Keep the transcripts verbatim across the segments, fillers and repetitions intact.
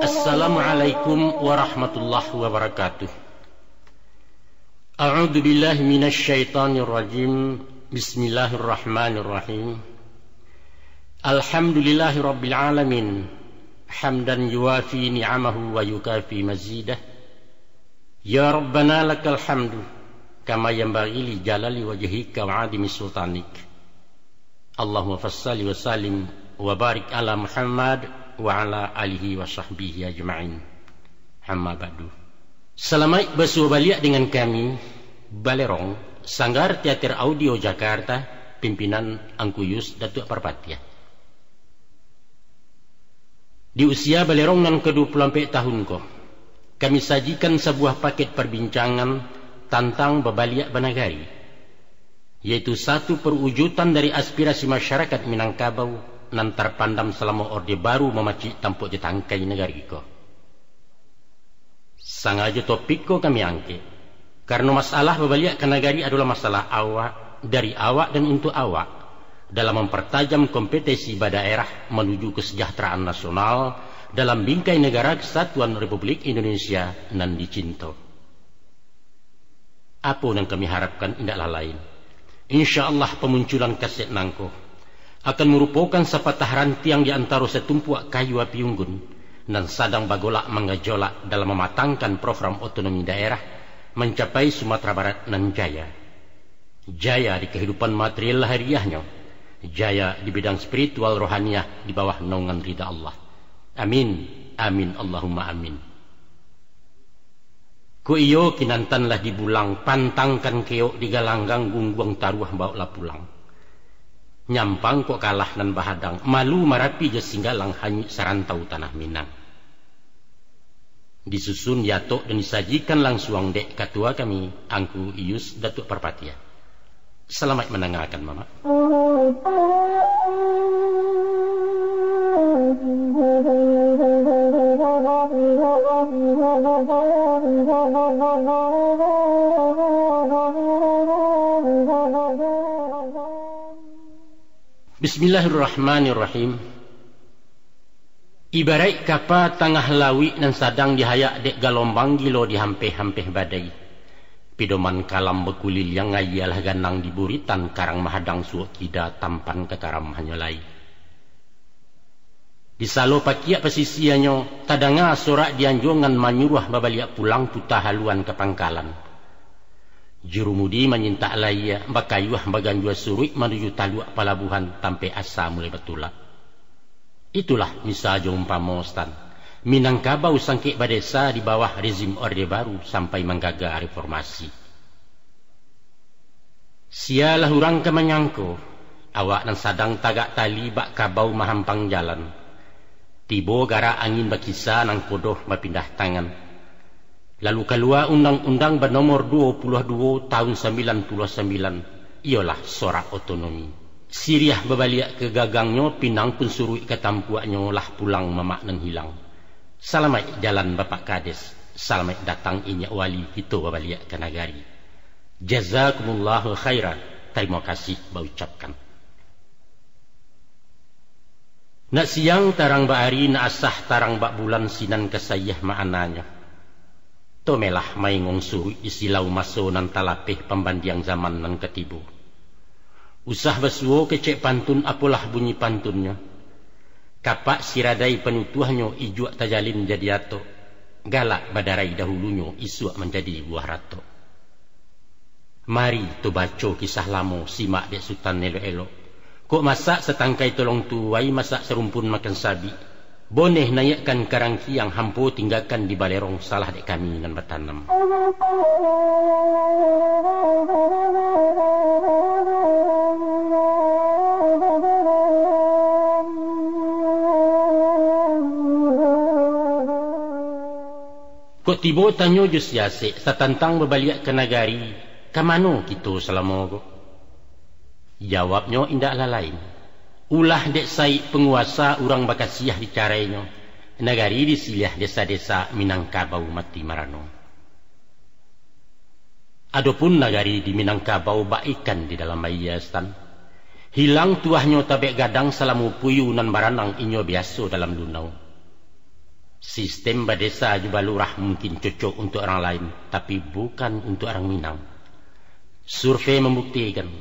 Assalamualaikum warahmatullahi wabarakatuh. A'udzu billahi minasy syaithanir rajim. Bismillahirrahmanirrahim. Alhamdulillahi rabbil alamin. Hamdan yuwafi ni'amahu wa yukafi mazidah. Ya Rabbana lakal hamdu, kama yanbaghi li jalali wajhika wa 'azimi sultanik. Allahumma fassalli wa sallim wa barik ala Muhammad wa ala alihi wa sahbihi ajma'in. Amma ba'du. Salamaik basuo baliak dengan kami, Balerong, Sanggar Teater Audio Jakarta, pimpinan Angku Yus Datuak Parpatiah. Di usia Balerong nan ka dua puluh ampek tahun ko, kami sajikan sabuah paket parbincangan tantang babaliak banagari, yaitu satu perwujudan dari aspirasi masyarakat Minangkabau nan tarpandam salamo Orde Baru mamacik tampuk jo tangkai nagari ko. Sangajo topik ko kami angkek, karano masalah babaliak ka nagari adolah masalah awak, dari awak, dan untuak awak, dalam mampartajam kompetensi badaerah manuju kesejahteraan nasional dalam bingkai negara kesatuan Republik Indonesia nan dicinto. Apo nan kami harapkan indaklah lain. Insya Allah, pamunculan kaset nangko akan marupokan sapatah rantiang di antaro satumpuak kayu api unggun nan sadang bagolak manggajolak dalam mamatangkan program otonomi daerah mancapai Sumatera Barat nan jaya. Jaya di kahidupan material lahiriahnyo, jaya di bidang spiritual rohaniah di bawah naungan rida Allah. Amin, amin, Allahumma amin. Kok iyo kinantan lah dibulang, pantangkan keok digalanggang, gungguang taruah bawoklah pulang. Nyampang kok kalah nan bahadang, malu Marapi jo Singgalang, hanyuik sarantau tanah Minang. Disusun, diatok, dan disajikan langsuang dek Katua kami, Angku Iyus Datuak Parpatiah. Salamaik mandangakan, Mamak. Bismillahirrahmanirrahim. Ibaraik kapa tangah lauik nan sadang dihayak dek galombang gilo dihampeh-hampeh badai. Pidoman kalam bakuliliang, aia lah ganang di buritan, karang mahadang suok kida, tampan ka karam hanyo lai. Di salo pakiak pasisianyo, tadanga sorak di anjuangan manyuruah babaliak pulang, puta haluan ka pangkalan. Jurumudi manyintak layia, bakayuah baganjua suruik manuju taluak palabuhan, tampek asa mulai batulak. Itulah misa jo umpamo, Stan. Minangkabau sangkek badesa di bawah rezim Orde Baru sampai manggaga reformasi. Sialah urang ka manyangko, awak nan sadang tagak tali bak kabau mahampang jalan, tibo garak angin bakisa, nangkodoh bapindah tangan. Lalu kalua Undang-Undang banomor duo puluah duo tahun sambilan puluah sambilan, iyolah sorak otonomi. Siriah babaliak ka gagangnyo, pinang pun suruik ka tampuaknyo, lah pulang mamak nan hilang. Salamaik jalan Bapak Kades, salamaik datang Inyiak Wali, kito babaliak ka nagari. Jazakumullahu khairan, tarimo kasih baucapkan. Nak siang tarang bak ari, nak asah tarang bak bulan, sinan ka saiah maknanyo. Tomelah maingong suruik di silau maso nan talapeh, pambandiang zaman nan ka tibo. Usah basuo kecek pantun, apolah bunyi pantunnyo. Kapak siradai panutuahnyo, ijuak tajalin jadi atok. Galak badarai dahulunyo, isuak manjadi buah ratok. Mari, tabaco kisah lamo, simak dek Sutan elok-elok. Kok masak satangkai tolong tuai, masak sarumpun makan sabik. Boneh naiakkan ka rangkiang, hampo tinggakan di balerong, salah dek kami nan batanam. Kok tibo tanyo jo si Asek satantang babaliak ka nagari, ka mano kito salamo ko? Jawabnyo indaklah lain, ulah dek saik panguasa urang bakasiah dicarainyo, nagari disiliah desa-desa Minangkabau mati marano. Adopun nagari di Minangkabau bak ikan di dalam aia, Stan. Hilang tuahnyo tabek gadang, salamo puyu nan baranang inyo biaso dalam dunau. Sistem badesa jo balurah mungkin cocok untuak urang lain, tapi bukan untuak urang Minang. Survei mambuktikan,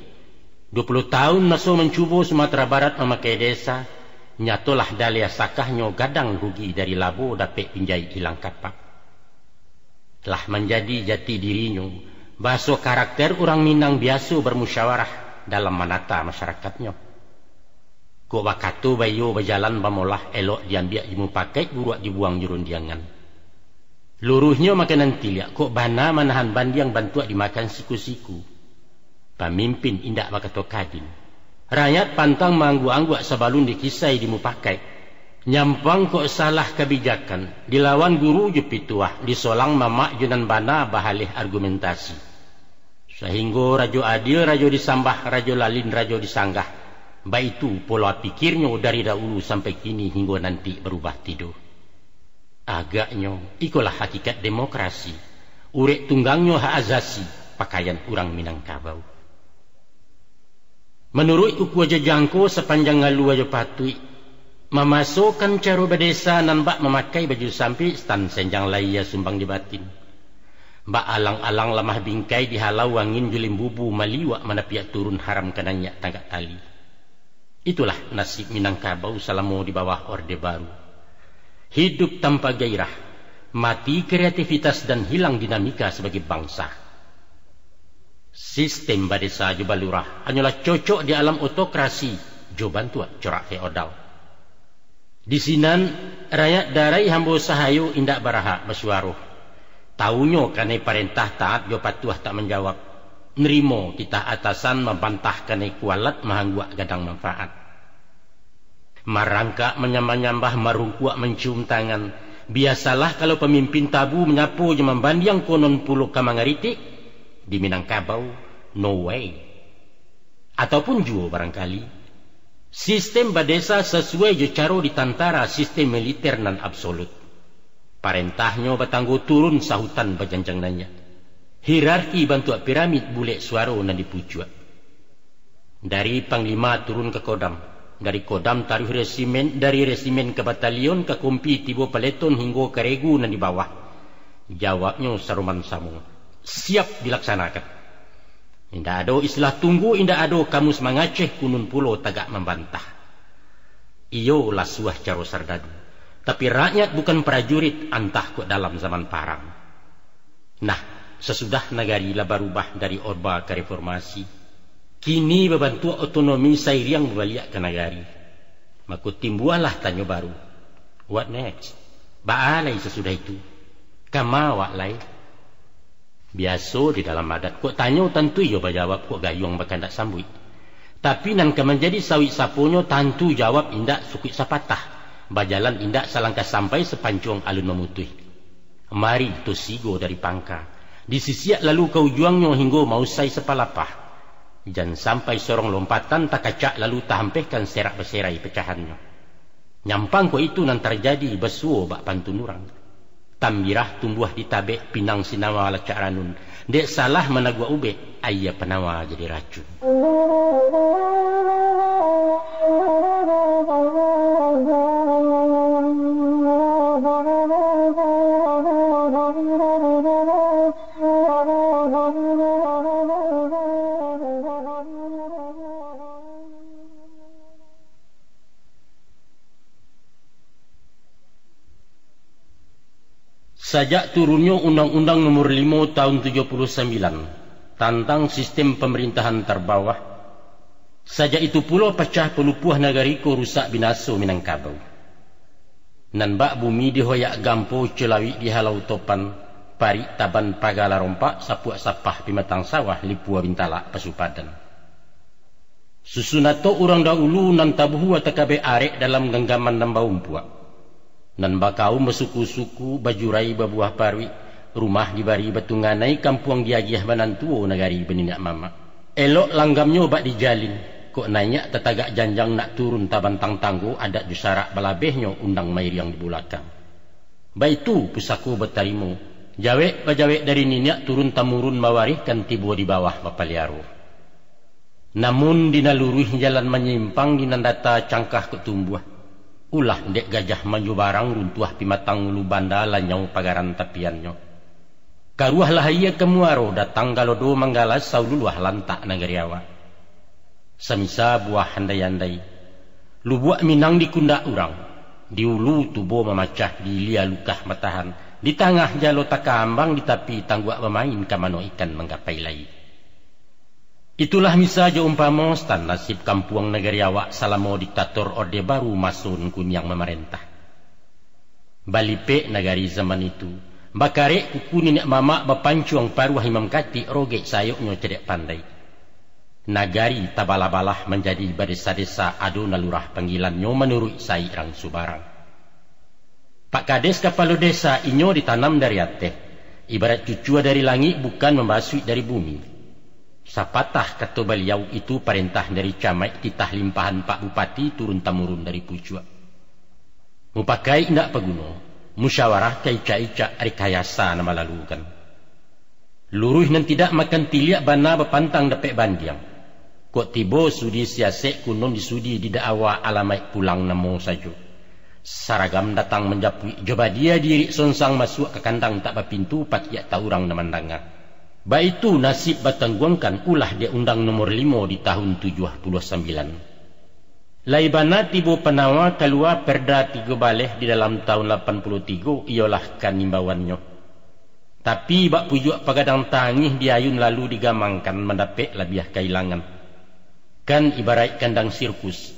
duo puluah tahun maso mancubo Sumatera Barat mamakai desa, nyatolah daliah sakahnyo gadang rugi dari labo dapek pinjai ilang kapak. Lah manjadi jati dirinyo, baso karakter urang Minang biaso bamusyawarah dalam manata masyarakatnyo. Kok bakato baiyo bajalan bamolah, elok diambiak jo mupakaik, buruak dibuang jo rundiangan. Luruihnyo makanan tiliak, kok bana manahan bandiang bantuak dimakan siku-siku. Pamimpin indak bakato kadin. Rakyat pantang maangguak-angguak sabalun dikisai di mupakaik. Nyampang kok salah kabijakan, dilawan guru jo pituah, disolang mamak jo nan bana bahaleh argumentasi. Sahinggo rajo adil, rajo disambah, rajo lalin, rajo disanggah. Baitu pola pikirnyo dari daulu sampai kini hinggo nanti barubah tido. Agaknyo, ikolah hakikat demokrasi. Urek tunggangnyo hak azasi, pakaian urang Minangkabau. Manuruik ukua jajangko sapanjang alua jo patuik, mamasokan caro badesa nan bak mamakai baju sampik, stan senjang layia sumbang di batin. Bak alang-alang lamah bingkai dihalau angin jo limbubu maliuak manapiak turun haram ka naiak tagak tali. Itulah nasib Minangkabau salamo di bawah Orde Baru. Hidup tanpa gairah, mati kreativitas dan hilang dinamika sabagai bangsa. Sistem badesa jo balurah hanyolah cocok di alam otokrasi jo bantuak corak feodal. Di sinan, rakyat darai hambo sahayo indak barahak basuaro. Taunyo kanai parentah taat jo patuah tak manjawab. Nerimo titah atasan, mambantah kanai kualat, mahangguak gadang manfaat. Marangkak manyambah-nyambah, marungkuak mancium tangan. Biasalah kalau pamimpin tabu manyapo jo mambandiang, konon pulo ka mangaritik. Di Minangkabau, no way. Ataupun juo barangkali, sistem badesa sasuai jo caro di tantara, sistem militer nan absolut. Parentahnyo batanggo turun, sahutan bajanjang naiak. Hierarki bantuak piramid, bulek suaro nan di pucuak. Dari panglima turun ka kodam, dari kodam taruih resimen, dari resimen ka batalion, ka kompi tibo paleton, hinggo ka regu nan di bawah. Jawabnyo saroman samo, siap dilaksanakan. Indak ado istilah tunggu, indak ado kamus mangaceh, kunun pulo tagak mambantah. Iyo, lasuah caro sardadu, tapi rakyat bukan prajurit, antah kok dalam zaman parang. Nah, sasudah nagari lah barubah dari Orba ka Reformasi, kini babantuak otonomi sairiang babaliak ka nagari, mako timbualah tanyo baru, what next? Baa lai sasudah itu? Kama awak lai? Biaso di dalam adat, kok tanyo tantu iyo bajawab, kok gayuang bakandak sambuik. Tapi nan ka manjadi sawik saponyo, tantu jawab indak sukuik sapatah, bajalan indak salangkah sampai, sapancuang alun mamutuih. Mari tosigo dari pangka, disisiak lalu ka ujuangnyo hinggo mausai sapalapah. Jan sampai sorong lompatan takacak, lalu tahampehkan serak baserai pacahannyo. Nyampang kok itu nan tarjadi, basuo bak pantun urang. Tambirah tumbuah di tabek, pinang sinawa lacak ranun. Dek salah managuak ubek, aia panawa jadi racun. Sajak turunnyo Undang-Undang Nomor limo tahun tujuah puluah sambilan tantang sistem pamarintahan tarbawah, sajak itu pulo pacah palupuah nagari ko, rusak binaso Minangkabau. Nan bak bumi dihoyak gampo, co lawik dihalau topan, parik taban paga lah rompak, sapuak sapah pimatang sawah, lipua bintalak pasu padan. Susunato urang daulu nan tabuhua takabek arek dalam ganggaman nan baumpuak. Nan bakaum basuku-suku, bajurai babuah paruik, rumah dibari batunganai, kampuang diagiah banan tuo, nagari baniniak mamak. Elok langgamnyo bak dijalin, kok naiak tatagak janjang, nak turun tabantang tanggo, adat jo sarak balabehnyo, undang mairiang di bulakang. Baitu pusako batarimo, jawek bajawek dari niniak turun tamurun, mawarihkan tibo di bawah bapaliaro. Namun di nan luruih jalan manyimpang, di nan data cangkah kok tumbuah. Ulah dek gajah manjubarang, runtuah pimatang ulu banda, lanyau pagaran tapiannyo. Karuah lah aia ka muaro, datang galodo manggala, saululuah lantak nagari awak. Samisa buah andai-andai, lubuak Minang di kundak urang, di ulu tubo mamacah, di ilia lukah batahan, di tangah jalo takambang, di tapi tangguak bamain, ka mano ikan manggapai lai. Itulah misa jo umpamo, Stan, nasib kampuang nagari awak salamo diktator Orde Baru maso Ungku Niang mamarentah. Balipek nagari zaman itu, bakarek kuku niniak mamak, bapancuang paruah Imam Katik, rogek sayoknyo cadiak pandai. Nagari tabalah-balah manjadi badesa-desa, ado nan lurah panggilannyo manuruik saik rang subarang. Pak Kades kapalo desa, inyo ditanam dari ateh, ibarat cucua dari langik, bukan mambasuik dari bumi. Sapatah kato baliau, itu parentah dari camaik, titah limpahan Pak Bupati, turun-tamurun dari pucuak. Mupakai indak paguno, musyawarah ka icak-icak, rekayasa nan balalukan. Luruih nan tidak makan tiliak, bana bapantang dapek bandiang. Kok tibo sudi siasek, kunon disudi didakwa, alamaik pulang namo sajo. Saragam datang manjapuik, jo badia diirik sonsang, masuak ka kandang tak bapintu, pakiak taurang nan mandanga. Baitu nasib batangguangkan, ulah dek Undang Nomor limo di tahun tujuah puluah sambilan. Lai bana tibo panawa, kalua Perda tigo baleh di dalam tahun lapan puluah tigo, iyolah kan imbauannyo. Tapi, bak pujuak pagadang tangih, diayun lalu digamangkan, mandapek labiah kailangan. Kan ibaraik kandang sirkus,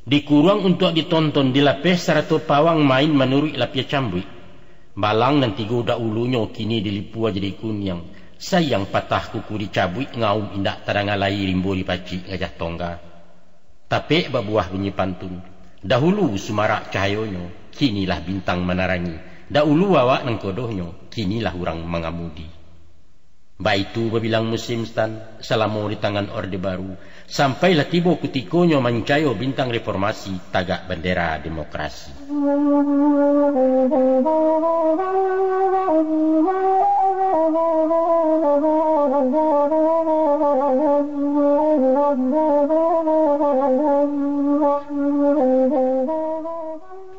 dikuruang untuak ditonton, dilapeh sarato pawang, main manuruik lapia cambuik. Balang nan tigo dahulunyo, kini dilipua jadi kuniang. Sayang patah kuku dicabuik, ngaum indak tadanga lai, rimbo dipacik gajah tongga. Tapek babuah bunyi pantun, dahulu sumarak cahayonyo, kinilah bintang manarangi. Dahulu awak nan kodohnyo, kinilah urang mangamudi. Baitu babilang musim, Stan, salamo di tangan Orde Baru, sampailah tibo kutikonyo, mancayo bintang reformasi, tagak bandera demokrasi.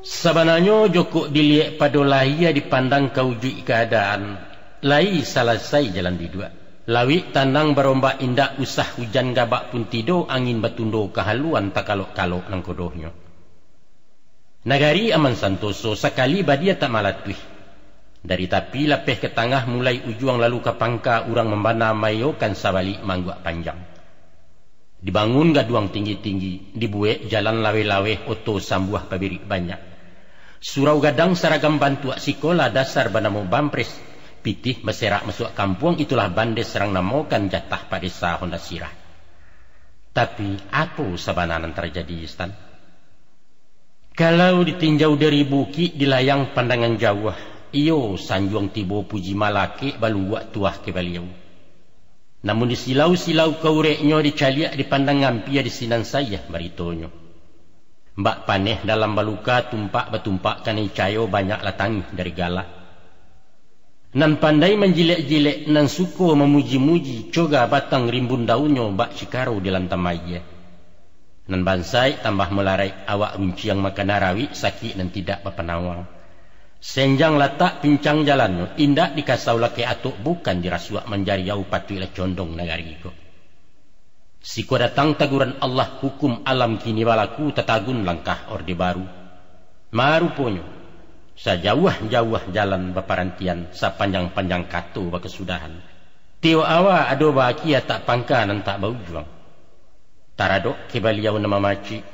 Sabananyo, jokok diliek pado lahia, dipandang ka ujuik kaadaan, lai salasai jalan diduak. Lawik tanang barombak, indak usah ujan gabak pun tido, angin batundo ka haluan, takalok-kalok nan kodohnyo. Nagari aman santoso, sakali badia tak malatuih. Dari tapi lapeh ka tangah, mulai ujuang lalu ka pangka, urang mambana maiyokan, sabalik maangguak panjang. Dibangun gaduang tinggi-tinggi, dibuek jalan laweh-laweh, oto sambuah pabirik banyak. Surau gadang saragam bantuak, sikola dasar banamo Bampres, pitih baserak masuak kampuang, itulah Bandes rang namokan, jatah Pak Desa Honda Sirah. Tapi, apo sabana nan tarjadi, Stan? Kalau ditinjau dari bukik, dilayang pandangan jauah, iyo, sanjuang tibo Puji Malakek, balungguak tuah ka baliau. Namun disilau-silau ka ureknyo, dicaliak dipandang ampia, di sinan sayah baritonyo. Bak paneh dalam baluka, tumpak batumpak kanai cayo, banyaklah tangih dari galak. Nan pandai manjilek-jilek, nan suko mamuji-muji, coga batang rimbun daunnyo, bak cikaro dilantam aia. Nan bansaik tambah malaraik, awak runciang makana rawik, sakik nan tidak bapanawa. Senjang latak pincang jalannyo, indak dikasau lakek atok, bukan dirasuak manjariau, patuiklah condong nagari ko. Siko datang taguran Allah, hukum alam kini balaku, tatagun langkah Orde Baru. Maruponyo, sajauah-jauah jalan baparantian, sapanjang-panjang kato bakasudahan. Tiok awa ado baakia, tak pangka nan tak baujuang. Taradok ka baliau nan mamacik,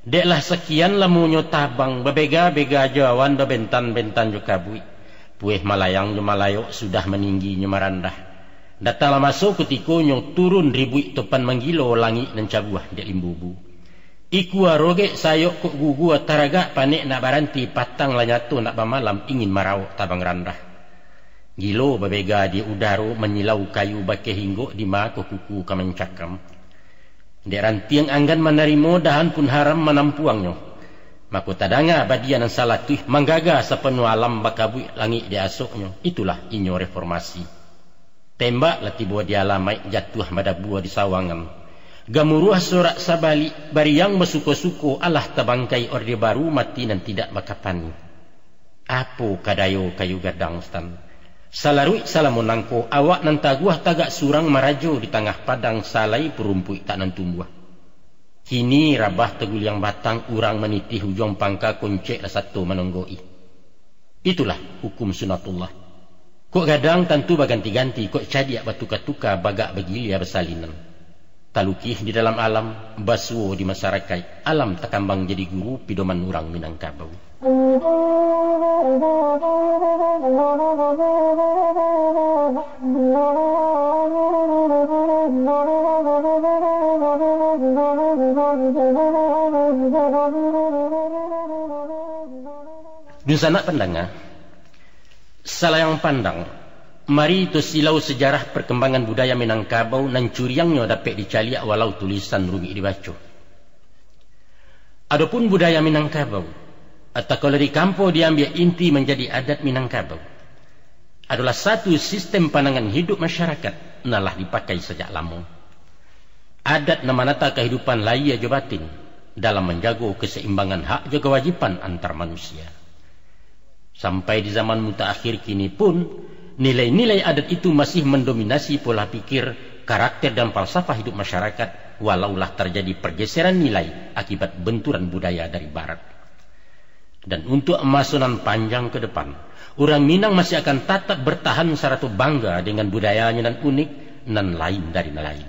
dek lah sakian lamonyo tabang, babega-bega jo awan, babentan-bentan jo kabuik. Pueh malayang jo malayok, sudah maninggi nyo marandah. Datanglah maso kutikonyo, turun ribuik topan manggilo, langik nan cabuah dek limbubu. Ikua rogek sayok kok gugua, taragak panek nak baranti, patang lah nyato nak bamalam, ingin marawok tabang randah. Gilo babega di udaro, manyilau kayu bakeh inggok, di ma ko kuku ka mancakam. Dek rantiang anggan manarimo, dahan pun haram manampuangnyo. Mako tadanga badia nan salatuih, manggaga sapanuah alam, bakabuik langik di asoknyo, itulah inyo reformasi. Tembak lah tibo di alamaik, jatuah madabua di sawangan. Gamuruah sorak sabalik, bariang basuko-suko, alah tabangkai Orde Baru, mati nan tidak bakapani. Apo ka dayo kayu gadang, Sutan? Salaruik salamo nangko, awak nan taguah tagak surang, marajo di tangah padang, salai pun rumpuik tak nan tumbuah. Kini rabah taguliang batang, urang manitih ujuang pangka, koncek lah sato manonggok-i. Itulah hukum sunatullah. Kok gadang tantu baganti-ganti, kok cadiak batuka-tuka, bagak bagilia basalinan. Talukih di dalam alam, basuo di masarakaik, alam takambang jadi guru, pidoman urang Minangkabau. Dunsanak pandanga, salayang pandang, mari kito silau sajarah parkambangan budaya Minangkabau nan curiangnyo dapek dicaliak walau tulisan rumik dibaco. Adopun budaya Minangkabau, atau kalau di kampo diambiak inti manjadi adat Minangkabau, adolah satu sistem pandangan hiduik masyarakat nan lah dipakai sajak lamo. Adat nan manata kahidupan lahia jo batin, dalam manjago kasaimbangan hak jo kawajiban antar manusia. Sampai di zaman mutaakhir kini pun, nilai-nilai adat itu masih mandominasi pola pikir, karakter, dan falsafah hiduik masyarakat, walau lah tarjadi pargeseran nilai akibat benturan budaya dari Barat. Dan untuak maso nan panjang ka depan, urang Minang masih akan tatap bartahan sarato bangga dengan budayanyo nan unik, nan lain dari nan lain.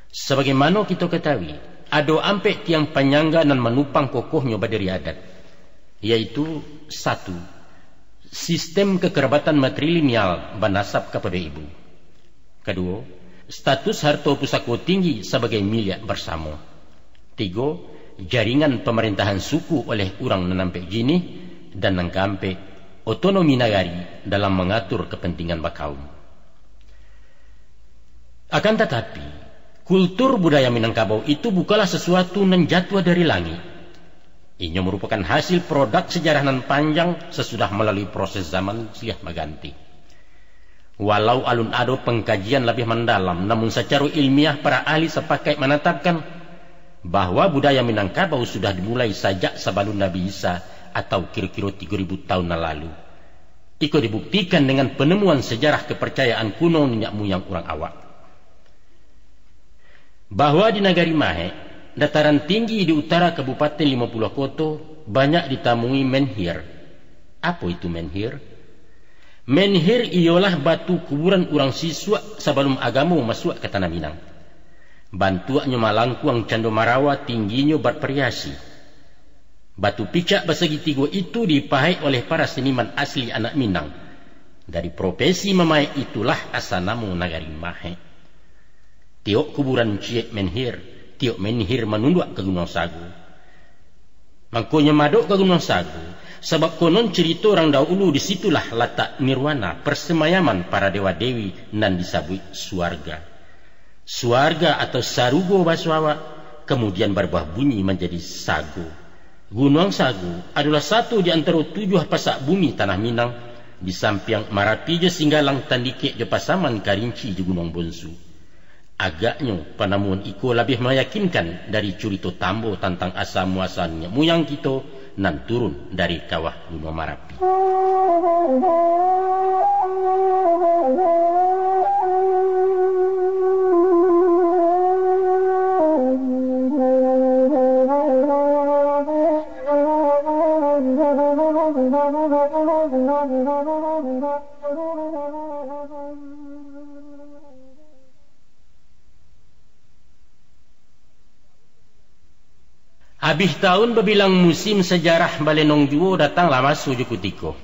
Sabagaimano kito katahui, ado ampek tiang panyangga nan manupang kokohnyo badiri adat, yaitu, satu, sistem kakarabatan matrilineal banasab kapado ibu. Kaduo, status harto pusako tinggi sabagai miliak barsamo. Tigo, jaringan pamarintahan suku oleh urang nan ampek jinih. Dan nan kaampek, otonomi nagari dalam mangatur kapantingan bakaum. Akan tatapi, kultur budaya Minangkabau itu bukanlah sasuatu nan jatuah dari langik. Inyo marupokan hasil produk sajarah nan panjang sasudah malalui proses zaman silih baganti. Walau alun ado pangkajian labiah mandalam, namun sacaro ilmiah para ahli sapakaik manatapkan bahwa budaya Minangkabau sudah dimulai sajak sabalun Nabi Isa atau kiro-kiro tigo ribu taun nan lalu. Iko dibuktikan dengan panemuan sajarah kaparcayaan kuno niniak muyang urang awak. Bahwa di Nagari Mahek, dataran tinggi di utara Kabupaten Limo Puluah Koto, banyak ditamui menhir. Apo itu menhir? Menhir iyolah batu kuburan urang sisuak sabalun agamo masuak ka Tanah Minang. Bantuaknyo malangkuang cando marawa, tingginyo barvariasi. Batu picak basagitigo itu dipaek oleh para seniman asli anak Minang, dari profesi mamaek itulah asa namo Nagari Mahek. Tiok kuburan ciek menhir, tiok menhir manunduak ka Gunuang Sago. Mangkonyo madok ka Gunuang Sago, sabab konon cirito urang dahulu di situlah latak nirwana, parsamayaman para dewa-dewi nan disabuik suarga. Suarga atau sarugo baso awak, kamudian baruah bunyi manjadi sago. Gunuang Sago adolah satu di antaro tujuah pasak bumi Tanah Minang, di sampiang Marapi jo Singgalang, tandikek jo Pasaman, Karinci jo Gunuang Bonsu. Agaknyo, panamuan iko labiah mayakinkan dari curito tambo tantang asa muaso niniak muyang kito nan turun dari kawah Gunuang Marapi. Abih taun babilang musim sajarah balenong juo, datanglah maso jo kutiko.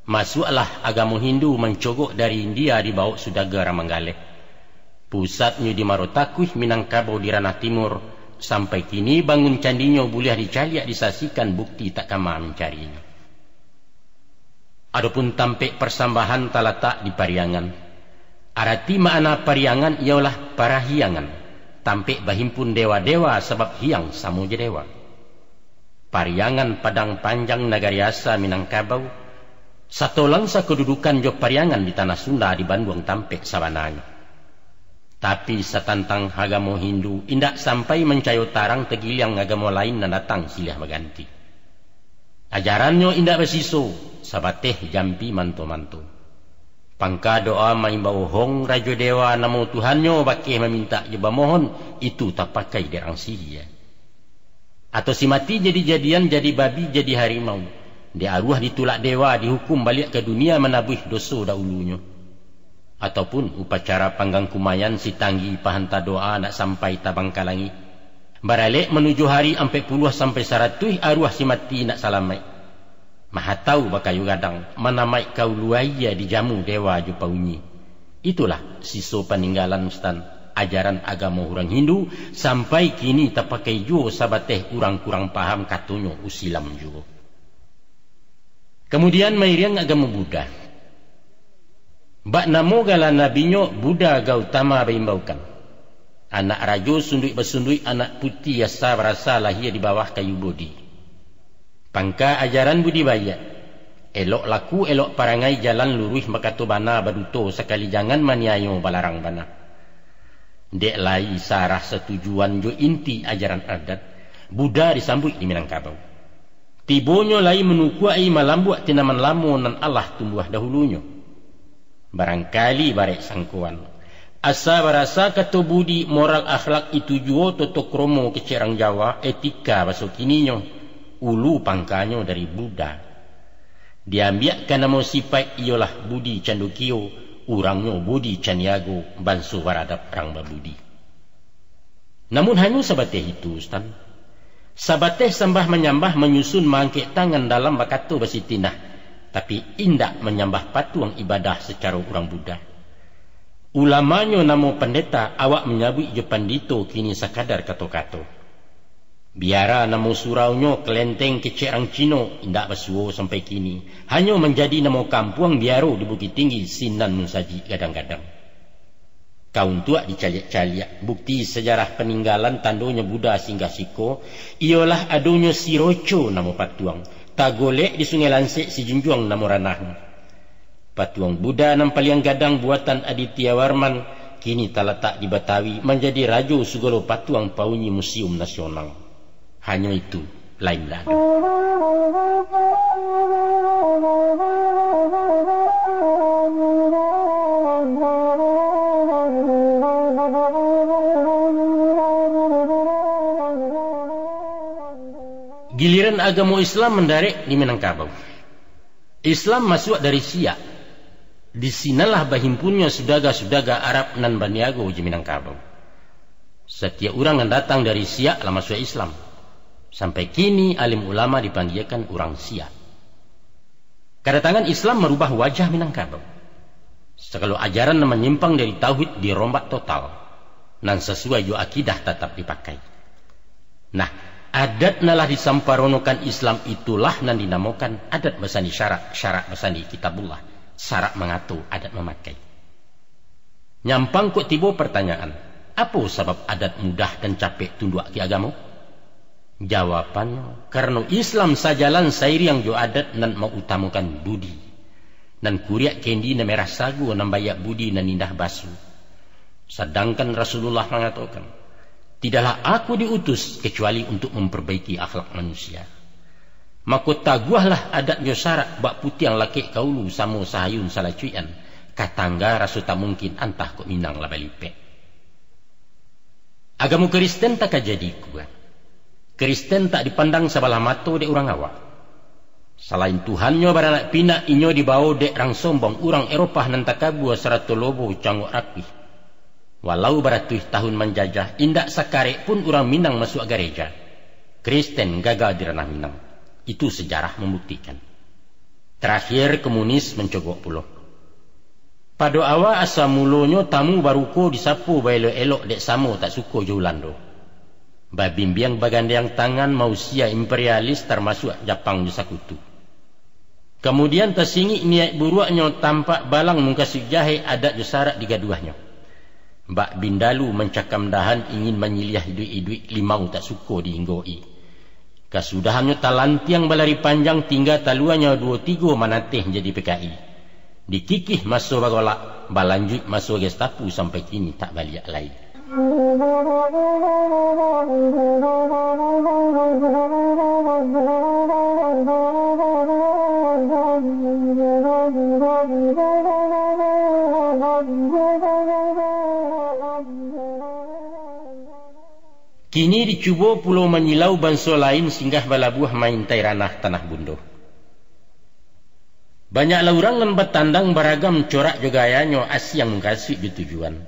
Masuaklah agamo Hindu mancogok dari India, dibawok sudaga Ramanggaleh. Pusatnyo di Marotakuih, Minangkabau di ranah timur, sampai kini bangun candinyo buliah dicaliak disasikan, bukti tak kama mancarinyo. Adopun tampek parsambahan talatak di Pariangan. Arati makna Pariangan iyolah parahiangan, tampek bahimpun dewa-dewa, sabab hiang samo jo dewa. Pariangan Padang Panjang, nagari asa Minangkabau, satolang sakodudukan jo Pariangan di Tanah Sunda, di Banduang tampek sabananyo. Tapi satantang agamo Hindu, indak sampai mancayo tarang, tagiliang agamo lain nan datang silih baganti. Ajarannyo indak basiso, sabateh jampi manto-manto. Pangka doa maimbau hong rajo dewa, namo Tuhannyo bakeh mamintak jo bamohon, itu tapakai dek rang sihia. Atau si mati jadi-jadian, jadi babi, jadi harimau. Dek aruah ditulak dewa, dihukum baliak ka dunia manabuih doso dahulunyo. Ataupun upacara panggang kumayan si tanggi pahanta doa nak sampai tabang ka langik. Baralek manuju hari ampek puluah sampai saratuih aruah si mati nak salamaik. Mahatau bakayu gadang, manamaik ka ulu aia dijamu dewa jo paunyi. Itulah siso paninggalan Ustaz, ajaran agamo urang Hindu, sampai kini tapakai juo sabateh urang kurang paham katonyo Usilam juo. Kamudian mairiang agamo Buddha. Bak namo gala nabinyo Buddha Gautama baimbaukan. Anak rajo sunduik basunduik, anak puti asa barasa lahia di bawah kayu Bodhi. Pangka ajaran budi baiak. Elok laku, elok parangai, jalan luruih, bakato bana, baduto sakali, jangan maniayo, balarang bana. Dek lai sarah satujuan jo inti ajaran adat, Buddha disambuik di Minangkabau. Tibonyo lai manukuak-i, malambuak tanaman lamo nan alah tumbuah dahulunyo. Barangkali barek sangkoan. Asa barasa kato budi, moral akhlak, itu juo toto kromo kecek rang Jawa, etika baso kininyo, ulu pangkanyo dari Buddha. Diambiakkan namo sipaik iyolah Budi Candokio, urangnyo Budi Candiago, banso baradab rang babudi. Namun hanyo sabateh itu, Ustaz. Sabateh sambah manyambah, manyusun maangkek tangan dalam bakato basitinah, tapi indak manyambah patuang ibadah sacaro urang Buddha. Ulamanyo namo pandeta, awak manyabuik jo pandito kini sakadar kato-kato. Biara namo suraunyo kelenteng kecek rang Cino, indak basuo sampai kini, hanyo manjadi namo kampuang biaro di Bukittinggi, sinan musajik gadang-gadang. Ka untuak dicaliak-caliak, bukti sajarah paninggalan tandonyo Buddha singgah siko, iyolah adonyo si Roco namo patuang, tagolek di Sungai Lansek, si Junjuang namo ranahnyo. Patuang Buddha nan paliang gadang buatan Adityawarman, kini talatak di Batawi, manjadi rajo sagalo patuang, paunyi museum nasional. Hanyo itu, lain ndak ado. Giliran agamo Islam mandarek di Minangkabau. Islam masuak dari Siak. Di sinanlah bahimpunnyo sudaga-sudaga Arab nan baniago jo Minangkabau. Satiap urang nan datang dari Siak lah masuak Islam. Sampai kini alim ulama dipanggiakan urang Siak. Kadatangan Islam marubah wajah Minangkabau. Sagalo ajaran nan manyimpang dari tauhid dirombak total, nan sasuai jo akidah tatap dipakai. Nah, adat nan lah disamparonokan Islam itulah nan dinamokan adat basandi syarak, syarak basandi Kitabullah, syarak mangato, adat mamakai. Nyampang kok tibo partanyaan, apo sabab adat mudah dan capek tunduak ka agamo? Jawabannyo, karano Islam sajalan sairiang jo adat nan mautamakan budi. Nan kuriak kendi, nan merah sago, nan baiak budi, nan indah baso. Sadangkan Rasulullah mangatokan, "Tidaklah aku diutus kecuali untuk memperbaiki akhlak manusia." Mako, taguahlah adat jo syarak, bak putiang lakek ka ulu, samo sahayun salacuikan, ka tangga raso tak mungkin, antah kok Minang lah balipek. Agamo Kristen tak ka jadi kua. Kristen tak dipandang sabalah mato dek urang awak. Salain Tuhannyo baranak pinak, inyo dibawo dek rang sombong, urang Eropah nan takabua sarato lobo cangok rakuih. Walau baratuih tahun manjajah, indak sakarek pun urang Minang masuak gareja. Kristen gaga di ranah Minang. Itu sejarah mambuktikan. Tarakhir, komunis mancogok pulo. Pado awa asa mulonyo tamu baruko disapo baelok-elok dek samo tak suko jo Ulando. Babimbiang bagandiang tangan mausia imperialis, tarmasuak Japang jo sakutu. Kamudian, tasingik niaik buruaknyo, tampak balang mungkasuik jahek, adat jo sarak digaduahnyo. Bak bindalu mancakam dahan, ingin manyiliah iduik-iduik, limau tak suko diinggoki. Kasudahannyo talantiang balari panjang, tingga taluanyo duo tigo manateh jadi P K I. Dikikih maso bagolak, balanjuik maso Gestapo sampai kini tak baliak lai. Kini dicubo pulo manyilau banso lain singgah balabuah maintai ranah tanah bundo. Banyaklah urang nan batandang baragam corak jo gayanyo, asiang mukasuik jo tujuan.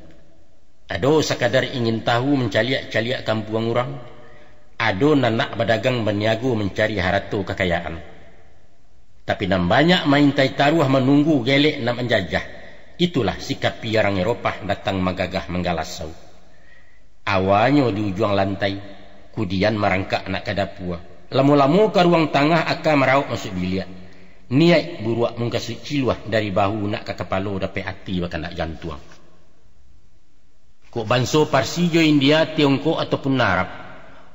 Ado sakadar ingin tahu mancaliak-caliak kampuang urang, ado nan nak badagang baniago mancari harato kakayaan. Tapi nan banyak maintai taruah manunggu gelek nak manjajah, itulah si kapiarang Eropah datang magagah manggalasau. Awanyo di ujuang lantai, kudian marangkak nak ka dapua. Lamo-lamo ka ruang tangah aka marauk masuak biliak. Niaik buruak mungkasuik ciluah dari bahu nak ka kapalo dapek ati bakandak jantuang. Kok banso Parsi jo India, Tiongkok ataupun Arab,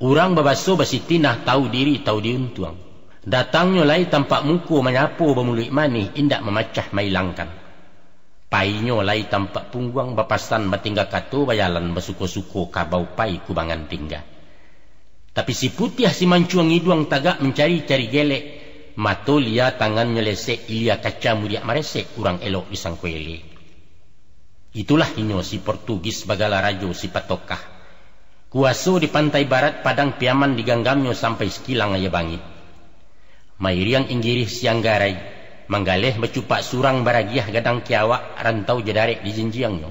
urang babaso basitinah tahu diri tahu diuntuang. Datangnyo lai tampak muko manyapo bamuluik manih indak mamacah mailangkan. Painyo lai tampak pungguang bapasan batingga kato bajalan basuko-suko kabau pai kubangan tingga. Tapi si putiah si mancuang iduang tagak mancari-cari gelek, mato lia tangannyo lesek ilia kaca mudiak maresek urang elok disangko ele. Itulah inyo si Portugis bagala rajo si patokah. Kuaso di pantai barat Padang Piaman diganggamnyo sampai sakilang aia bangih. Mairiang Inggirih siang garai, manggaleh bacupak surang baragiah gadang kiawak rantau jadarek di jinjiangnyo.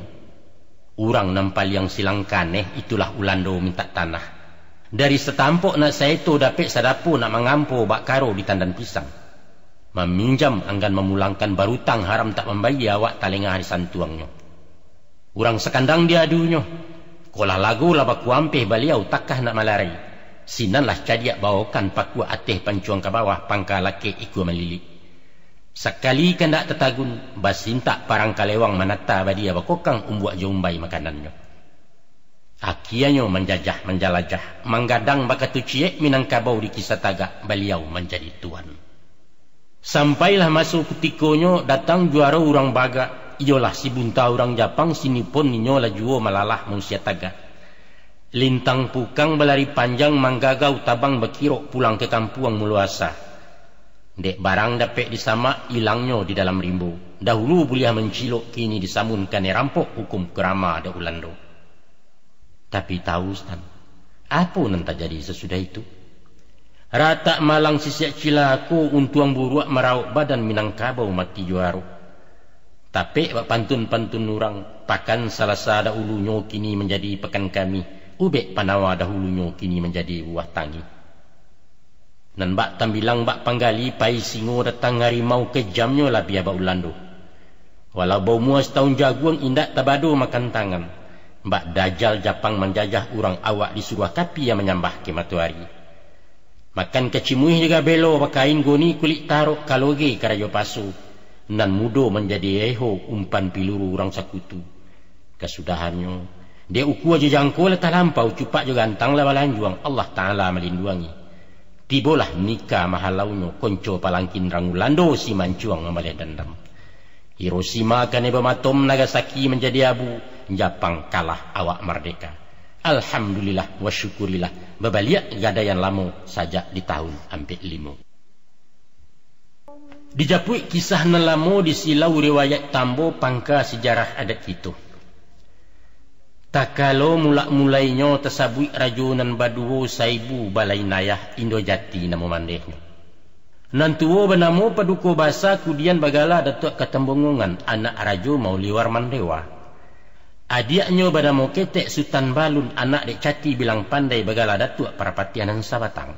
Urang nan paliang silang kaneh itulah Ulando mintak tanah. Dari satampok nak saeto dapek sadapo nak mangampo bak karo di tandan pisang. Maminjam anggan mamulangkan barutang haram tak mambayia awak talengah disantuangnyo. Urang sakandang diadunyo. Kok lah lago lah bakuampeh baliau takah nak malarai. Sinan lah cadiak baokan pakua ateh pancuang ka bawah pangka lakek ikua malilik. Sakali kandak tatagun, basintak parang kalewang manata badia bakokang umbuak jo umbai makanannyo. Akianyo manjajah manjalajah, manggadang bakatu ciek Minangkabau di kisah tagak baliau manjadi tuan. Sampailah maso kutikonyo datang juaro urang bagak, iyolah si bunta urang Japang si Nippon, inyo lah juo malalah mausia tagak. Lintang pukang balari panjang manggagau tabang bakirok pulang ka kampuang mulo asa. Dek barang dapek disamak, ilangnyo di dalam rimbo. Dahulu buliah mancilok, kini disamun kanai rampok hukum karama dek Ulando. Tapi tahu, Sutan, apo nan tajadi sasudah itu? Ratak malang sisiak cilako, untuang buruak marauk badan Minangkabau mati juaro. Tapek bak pantun-pantun urang, pakan Salasa dahulunyo kini manjadi pakan kami, ubek Panawa dahulunyo kini manjadi buah tangih. Nan bak tambilang bak panggali pai singo, datang harimau kejamnyo labiah bak Ulando. Walau baumua satahun jaguang indak tabado makan tangan. Bak dajal Japang manjajah urang, awak disuruah kapia manyambah ka matoari. Makan kacimuih jo gabelo, bakain goni kulik tarok, kaloge karajo paso. Nan mudo manjadi eho, umpan piluru urang sakutu. Kasudahannyo, dek ukua jo jangko lah talampau, cupak jo gantang lah balanjuang, Allah Ta'ala malinduangi. Tibolah nika mahalaunyo, konco palangkin rang Ulando si mancuang mambaleh dandam. Hiroshima kanai bom atom, Nagasaki manjadi abu, Japang kalah awak mardeka. Alhamdulillah wa syukurillah, babaliak gadaian lamo sajak di tahun ampek limo. Dijapuik kisah nan lamo, disilau riwayat tambo pangka sijarah adat kito. Takalo mulak-mulainyo tasabuik rajo nan baduo saibu balai nayah, Indo Jati namo mandehnyo. Nan tuo banamo Paduko Basa, kudian bagala Datuak Katambonggongan, anak Rajo Mauliwar Mandewa. Adiaknyo banamo Ketek Sutan Balun, anak dek Cati Bilang Pandai, bagala Datuak Parpatiah Nan Sabatang.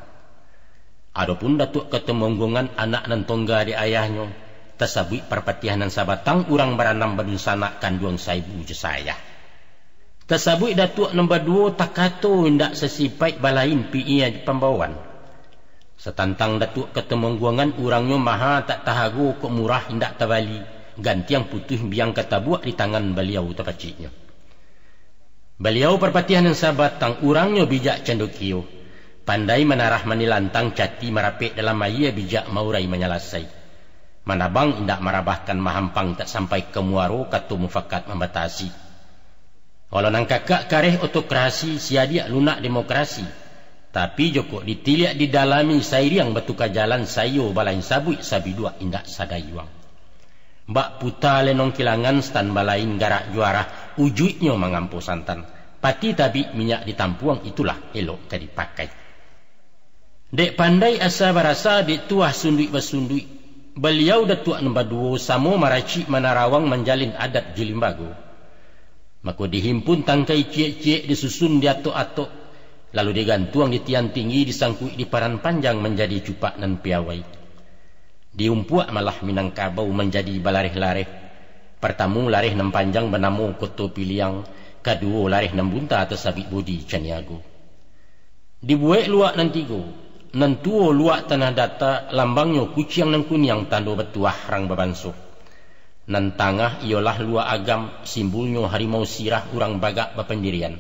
Adopun Datuak Katambonggongan, anak nan tongga dek ayahnyo, tasabuik Parpatiah Nan Sabatang, urang baranam badunsanak, kanduang saibu jo saayah. Tasabuik Datuak nan baduo takato indak sasipaik, balain piia jo pambaoan. Satantang Datuak Katambonggongan, urangnyo maha tak tahago, kok murah indak tabali, gantiang putuih biang katabuak, di tangan baliau tapaciknyo. Baliau Parpatiah Nan Sabatang, urangnyo bijak candokio, pandai manarah manilantang, cati marapek dalam aia, bijak maurai manyalasai. Manabang indak marabahkan, mahampang tak sampai ka muaro, kato mufakat mambatasi. Walau nan kakak kareh otokrasi, si adiak lunak demokrasi. Tapi jokok ditiliak didalami, sairiang batuka jalan, saiyo balain sabuik, sabiduak indak sadayuang. Bak puta lenong kilangan, stan balain garak juarah, ujuiknyo mangampo santan. Pati tabik minyak ditampuang, itulah elok ka dipakai. Dek pandai asa barasa, dek tuah sunduik basunduik, baliau datuak nan baduo samo maracik manarawang manjalin adat jo limbago. Mako dihimpun tangkai ciek-ciek, disusun diatok-atok, lalu digantuang di tian tinggi, disangkuik di paran panjang manjadi cupak nan piawai. Diumpuak malah Minangkabau manjadi balareh-lareh. Partamu lareh nan panjang banamo Koto Piliang, kaduo lareh nan bunta tasabuik Bodi Caniago. Dibuwek luak nan tigo. Nan tuwo luak Tanah Data, lambangnyo kuciang nan kuniang, tando batuah rang babanso. Nan tangah iyolah luak Agam, simbulnyo harimau sirah, urang bagak bapandirian.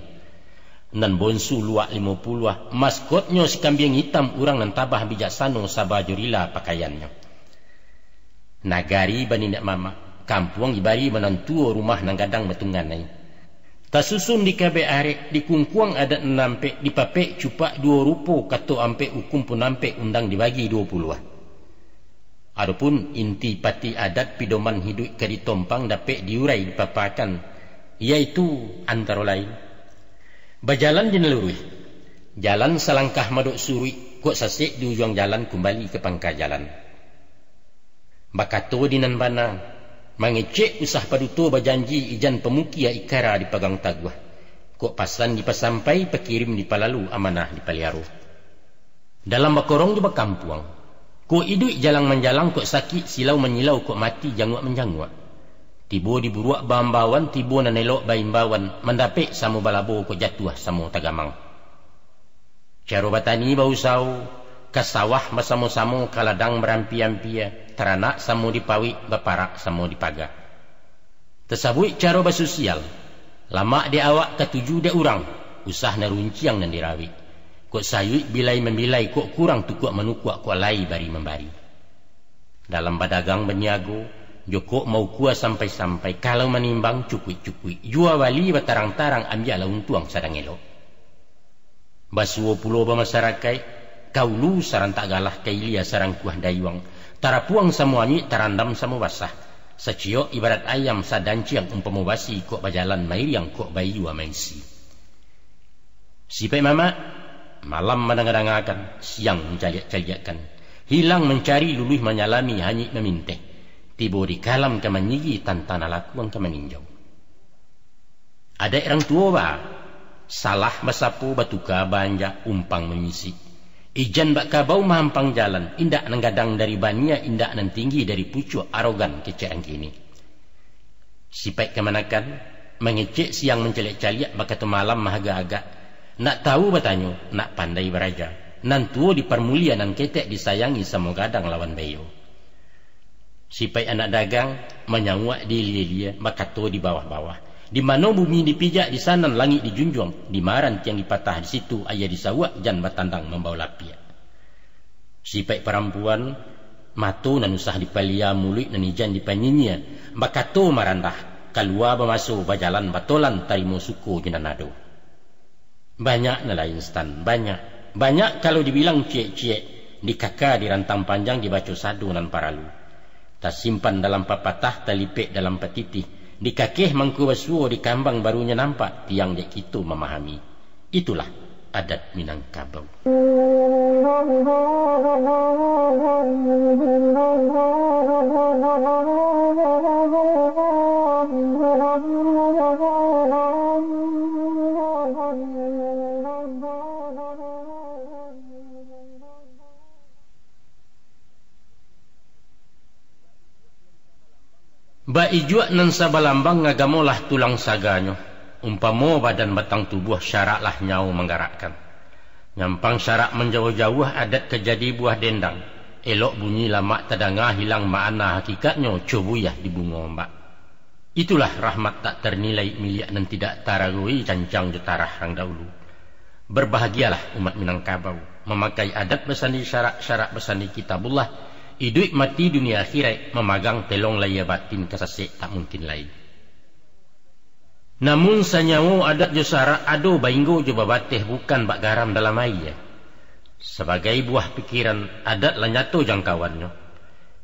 Nan bonsu luak Limo Puluah, maskotnyo si kambiang itam, urang nan tabah bijaksano, saba jo rila pakaiannyo. Nagari baniniak mamak, kampuang ibari manantuo, rumah nan gadang batungganai. Tasusun di kabek arek, dikungkuang adat nan ampek, dipapek cupak duo rupo, kato ampek ukun pun ampek, undang dibagi duo puluah. Adopun inti pati adat, pidoman hiduik ka ditompang, dapek diurai dipapakan, yaitu antaro lain: bajalan di nan luruih, jalan salangkah madok suruik, kok sasek di ujuang jalan, kumbali ka pangka jalan. Bakato di nan bana, mangecek usah paduto, bajanji ijan pamukia, ikara dipagang taguah. Kok pasan dipasampai, pakirim dipalalu, amanah dipaliaro. Dalam bakorong jo bakampuang, kok iduik jalang manjalang, kok sakik silau manyilau, kok mati janguak manjanguak. Tibo di buruak baambauan, tibo nan elok baimbauan, mandapek samo balabo, kok jatuah samo tagamang. Caro batani bausao, ka sawah basamo-samo, ka ladang barampia-ampia, taranak samo dipawik, baparak samo dipaga. Tasabuik caro basosial, lamak dek awak, katuju dek urang, usah nan runciang nan dirawik. Kok sayuik bilai mambilai, kok kurang tukuak manukuak, kok lai bari mambari. Dalam badagang baniago, jokok maukua sampai-sampai, kalau manimbang cukuik-cukuik, jua bali batarang-tarang, ambiaklah untuang sadang elok. Basuo pulo bamasarakaik, ka ulu sarantak galah, ka ilia sarangkuah dayuang, tarapuang samo anyuik, tarandam samo basah, saciok ibarat ayam, sadanciang umpamo basi, kok bajalan mairiang, kok baiyua maisi. Sipaik mamak, malam mandanga-dangakan, siang mancaliak-caliakkan, hilang mancari, luluih manyalami, hanyuik maminteh, tibo di kalam ka manyigi, tantana lakuang ka maninjau. Adaik rang tuwo ba, salah basapo, batuka baanjak, umpang mamisik. Ijan bak kabau mahampang jalan, indak nan gadang dari baniah, indak nan tinggi dari pucuak, arogan kecek rang kini. Sipaik kamanakan, mangecek siang mancaliak-caliak, bakato malam maagak-agak. Nak tawu batanyo, nak pandai baraja. Nan tuwo diparmulia, nan ketek disayangi, samo gadang lawan baiyo. Sipaik anak dagang, manyauak di ilia-ilia, bakato di bawah-bawah. Di mano bumi dipijak, di sanan langik dijunjuang, di ma rantiang dipatah, di situ aia disawuak, jan batandang mambao lapiak. Sipaik parampuan, mato nan usah dipalia, muluik nan ijan dipanyinyia, bakato marandah, kalua bamaso, bajalan batolan, tarimo suko jo nan ado. Banyak nan lain, Stan, banyak. Banyak kalau dibilang ciek-ciek, dikaka di rantang panjang, dibaco sado nan paralu. Tasimpan dalam papatah, talipek dalam patitih, dikakeh mangko basuo, dikambang barunyo nampak, tiang dek kito mamahami. Itulah adat Minangkabau. Baijuak nan sabalambang, agamo lah tulang saganyo. Umpamo badan batang tubuah, syarak lah nyawo manggarakkan. Nyampang syarak manjauah-jauah, adat ka jadi buah dendang. Elok bunyi lamak tadanga, hilang makna hakikatnyo, co buyah di bungo ombak. Itulah rahmat tak tarnilai, miliak nan tidak taragoi, cancang jo tarah rang dahulu. Barbahagialah umat Minangkabau, mamakai adat basandi syarak, syarak basandi Kitabullah, Iduik mati dunia akhirat mamagang telong lahia batin ka sasek tak mungkin lai. Namun sanyawo adat jo sarak ado bainggo jo babateh bukan bak garam dalam aia. Sabagai buah pikiran, adat lah nyato jangkauannyo.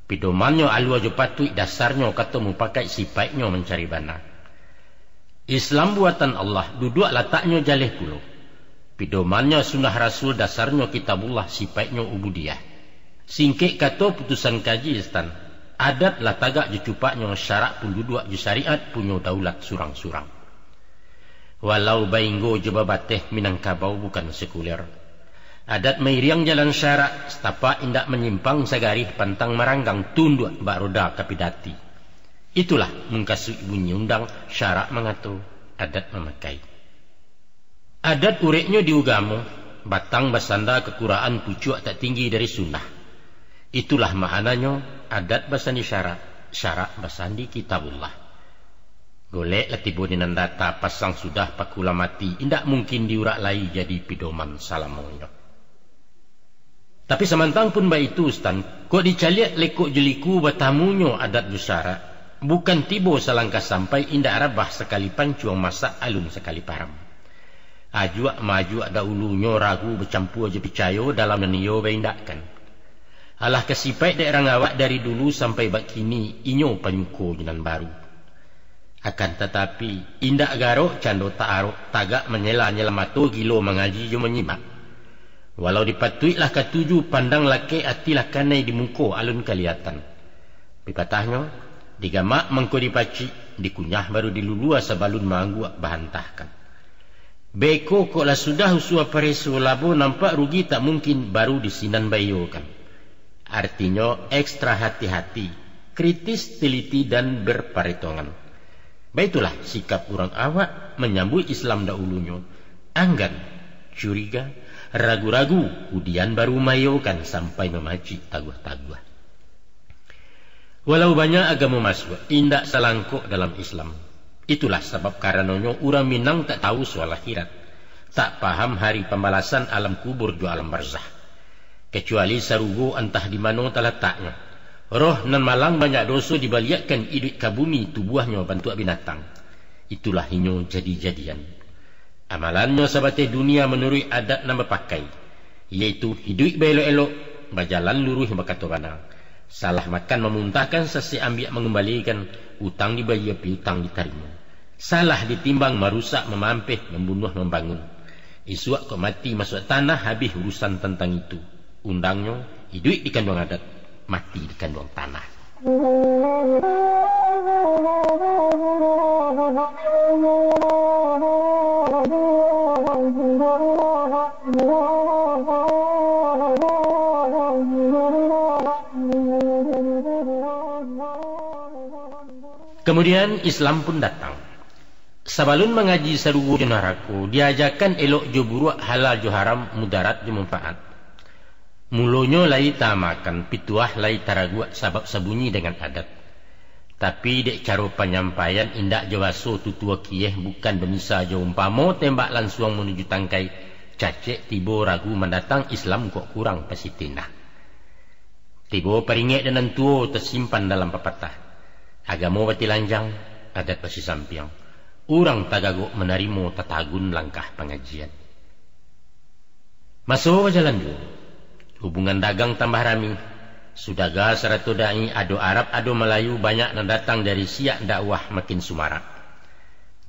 Pidomannyo alua jo patuik dasarnyo kato mupakaik sipaiknyo mancari bana. Islam buatan Allah duduak lataknyo jaleh pulo. Pidomannyo sunnah Rasul dasarnyo Kitabullah sipaiknyo ubudiah. Singkek kato putusan kaji Istan, adat lah tagak jo cupaknyo sarak pun duduak jo syariat punyo daulat surang-surang. Walau bainggo jo babateh Minangkabau bukan sekuler. Adat mairiang jalan sarak, satapak indak manyimpang sagarih pantang maranggang tunduak bak roda kapidati. Itulah mungkasuik bunyi undang sarak mangato, adat mamakai. Adat ureknyo di ugamo, batang basanda kakuraan pucuak tak tinggi dari sunnah. Itulah maknanyo, adat basandi sarak, sarak basandi Kitabullah. Golek lah tibo di nan data, pasang sudah paku lah mati, indak mungkin diurak lai jadi pidoman salamonyo. Tapi samantang pun baitu, Stan, kok dicaliak lekok jo liku batamunyo adat jo sarak, bukan tibo salangkah sampai indak rabah sakali pancuang masak alun sakali param. Ajuak maajuak daulunyo ragu bacampua jo picayo dalam nan iyo baindakkan. Alah ka sipaik dek rang awak dari dulu sampai bakini inyo panyuko jo nan baru. Akan tatapi, indak garok cando taarok, tagak manyela-nyela mato, gilo mangaji jo manyimak. Walau dipatuiklah katuju, pandang lakek ati lah kanai di muko alun kaliatan. Pipatahnyo, digamak mangko dipacik, dikunyah baru dilulua sabalun maangguak bahantahkan. Beko kok lah sudah usua pareso labo nampak rugi tak mungkin baru di sinan baiyokan. Artinyo, ekstra hati-hati, kritis, teliti, dan berparetongan. Baitulah sikap urang awak manyambuik Islam daulunyo, anggan, curiga, ragu-ragu, kudian baru maiyokan sampai mamacik taguah-taguah. Walau banyak agamo masuak, indak salangkok dalam Islam. Itulah sabab karanonyo urang Minang tak tahu soal akhirat, tak paham hari pambalasan alam kubur jo alam barzah. Kacuali sarugo antah di mano talataknyo. Roh nan malang banyak doso dibaliakkan iduik ka bumi, tubuahnyo bantuak binatang. Itulah inyo jadi-jadian. Amalannyo sabateh dunia manuruik adat nan bapakai, yaitu iduik baelok-elok, bajalan luruih bakato bana. Salah makan mamuntahkan, sasek ambiak mangumbalikan, utang dibayia piutang ditarimo. Salah ditimbang marusak mamampeh, mambunuah mambangun. Isuak kok mati masuak tanah, habih urusan tantang itu. Undangnyo, iduik di kanduang adat, mati di kanduang tanah. Kamudian, Islam pun datang. Sabalun mangaji sarugo jo narako, diajakan elok jo buruak, halal jo haram, mudarat jo manfaat. Mulonyo lai taamakan, pituah lai taraguak, sabab sabunyi dengan adat. Tapi, dek caro panyampaian, indak jo baso tutua kieh, bukan bamisa jo umpamo, tembak lansuang manuju tangkai, cacek tibo ragu mandatang, Islam kok kurang pasitinah. Tibo paringek dek nan tuo, tasimpan dalam papatah. Agamo batilanjang, adat basisampiang. Urang tagagok manarimo, tatagun langkah pangajian. Maso bajalan juo, hubungan dagang tambah rami. Sudaga sarato dai, ado Arab, ado Malayu, banyak nan datang dari siak dakwah makin sumarak.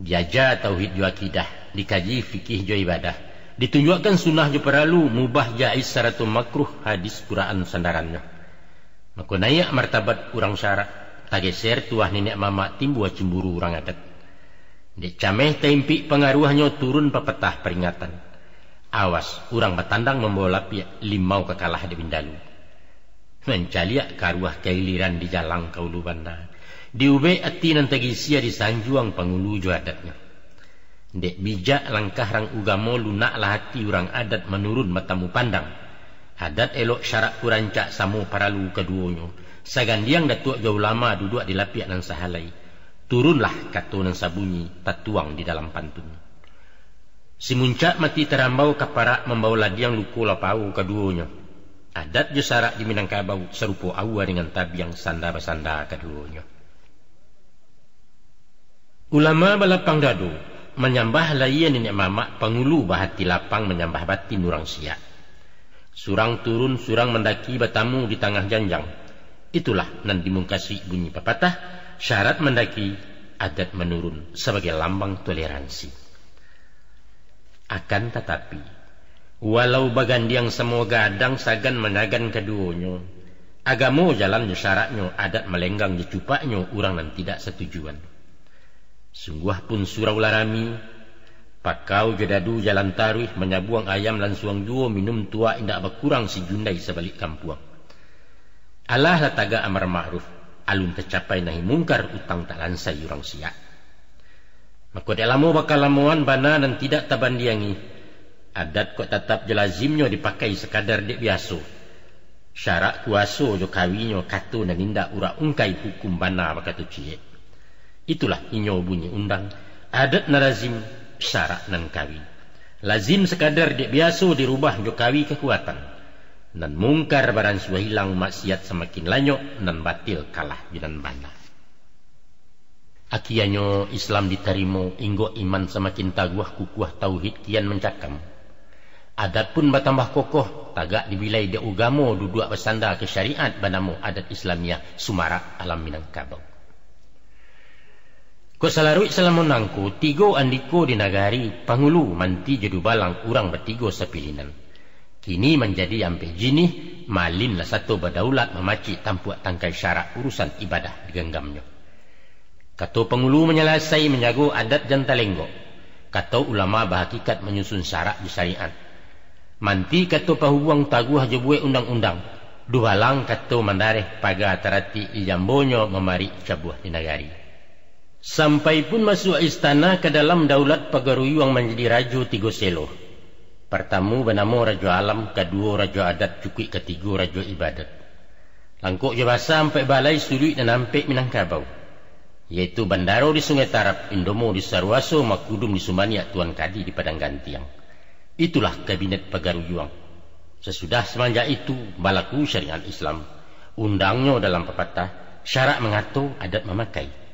Diaja tauhid jo akidah, dikaji fikih jo ibadah, ditunjuakkan sunnah jo paralu, mubah jaiz sarato makruh, hadis Quran sandarannyo. Mako naiak martabat urang sarak, tageser tuah niniak mamak, timbua cimburu urang adat. Dek cameh taimpik pangaruahnyo, turun papatah paringatan. Awas, urang batandang mambawa lapiak, limau ka kalah dek bindalu. Mancaliak karuah kailiran, dijalang ka ulu banda. Diubek ati nan tagisia, disanjuang pangulu jo adatnyo. Dek bijak langkah rang ugamo, lunaklah ati urang adat, manurun matamu pandang. Adat elok sarak kurancak, samo paralu kaduonyo. Sagandiang datuak jo ulama, duduak di lapiak nan sahalai. Turunlah kato nan sabunyi, tatuang di dalam pantun. Simuncak mati tarambau, kaparak mambawa ladiang, luko lapau kaduonyo. Adat jo syarak di Minangkabau sarupo aua dengan tabiang sanda basanda kaduonyo. Ulama balapang dado, manyambah lahia niniak mamak pangulu bahati lapang manyambah batin urang siak. Surang turun, surang mandaki batamu di tangah janjang. Itulah nan dimungkasi bunyi papatah, syarat mandaki, adat manurun sabagai lambang toleransi. Akan tatapi, walau bagandiang samo gadang sagan manyagan kaduonyo, agamo jalan jo syaraknyo, adat malenggang jo cupaknyo urang nan tidak satujuan. Sungguah pun surau lah rami, pakau jo dadu jalan taruih, manyabuang ayam lansuang juo, minum tuak indak bakurang, sijundai sabalik kampuang. Alah lah tagak amar ma'ruf, alun tacapai nahi mungkar, utang tak lansai urang siak. Mako dek lamo bakalamoan bana nan tidak tabandiangi, adat kok tatap jo lazimnyo dipakai sakadar dek biaso. Syarak kuaso jo kawinyo kato nan indak urak ungkai, hukum bana bakato ciek. Itulah inyo bunyi undang, adat nan lazim, syarak nan kawi. Lazim sakadar dek biaso dirubah jo kawi kakuatan. Nan mungkar baransuah ilang, maksiat samakin lanyok, nan batil kalah jo nan bana. Akianyo Islam ditarimo, inggok iman samakin taguah, kukuah tauhid kian mancakam. Adat pun batambah kokoh, tagak dibilai dek ugamo, duduak basanda ka syariat banamo adat Islamiah, sumarak alam Minangkabau. Kok salaruik salamo nangko, tigo andiko di nagari, pangulu, manti jo dubalang, urang batigo sapilinan. Kini manjadi ampek jinih, malin lah sato badaulat, mamacik tampuak tangkai syarak, urusan ibadah diganggamnyo. Kato pangulu manyalasai manjago adat jan talenggok. Kato ulama bahakikat manyusun syarak jo syariat. Manti kato pahubuang taguah jo buek undang-undang. Dubalang kato mandareh paga taratik di jambonyo mamarik cabuah di nagari. Sampai pun masuak istana ka dalam daulat pagaruyuang manjadi rajo tigo selo. Partamu banamo Rajo Alam, kaduo Rajo Adat, cukuik katigo Rajo Ibadat. Langkok jo basa ampek balai suluik nan ampek Minangkabau, yaitu bandaro di Sungai Tarab, indomo di Saruaso, makudum di Sumaniak, tuan kadi di Padang Gantiang. Itulah kabinet pagaruyuang. Sasudah samanjak itu, balaku syariat Islam. Undangnyo dalam papatah, syarak mangato, adat mamakai.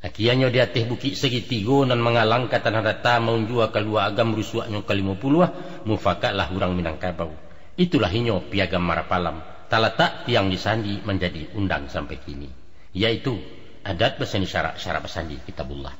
Akianyo di ateh bukik sagitigo nan mangalang ka tanah data, maunjua kalua agam rusuaknyo kalimo puluah, mufakatlah urang Minangkabau. Itulah inyo Piagam Marapalam, talatak tiang di sandi manjadi undang sampai kini, yaitu adat basandi syarak, syarak basandi Kitabullah.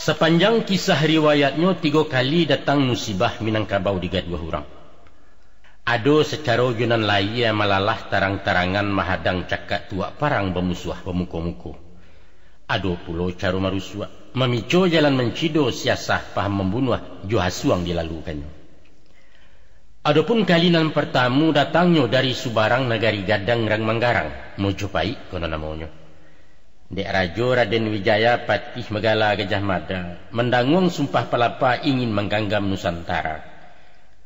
Sapanjang kisah riwayatnyo, tigo kali datang musibah Minangkabau digaduah urang. Ado sacaro jo nan layie malalah tarang-tarangan mahadang cakak tuak parang bamusuah bamuko-muko. Ado pulo caro marusuak, mamico jalan mancido, siasah paham mambunuah, jo hasuang dilalukannyo. Adopun kali nan partamu datangnyo dari subarang nagari gadang rang manggarang, Mojopaik kono namonyo. Dek Rajo Raden Wijaya Patih Magala Gajah Mada, mandanguang sumpah palapa ingin mangganggam Nusantara.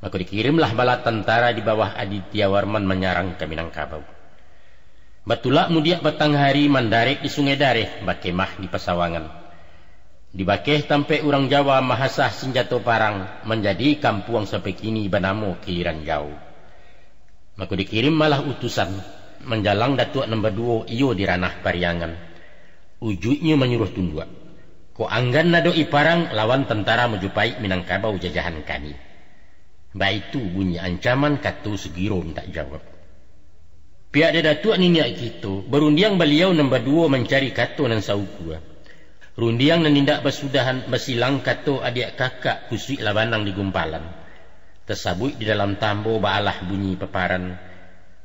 Mako dikirimlah bala tantara di bawah Aditya Warman manyarang ka Minangkabau. Batulak mudiak batang hari, mandarek di Sungai Dareh, bakemah di Pasawangan. Di bakeh tampek urang Jawa mahasah sinjato parang, manjadi kampuang sampai kini banamo Kiliran Jauh. Mako dikirim malah utusan, manjalang datuak nan baduo, iyo di Ranah Pariangan. Ujuiknyo manyuruah tunduak. Kok anggan ado i parang lawan tantara Mojopaik Minangkabau jajahan kami. Baitu bunyi ancaman, kato sugiro mintak jawab. Pihak dek datuak niniak kito, barundiang baliau nan baduo mancari kato nan saukua. Rundiang nan indak basudahan, basilang kato adiak kakak, kusuik lah banang di gumpalan. Tasabuik di dalam tambo, baalah bunyi paparan.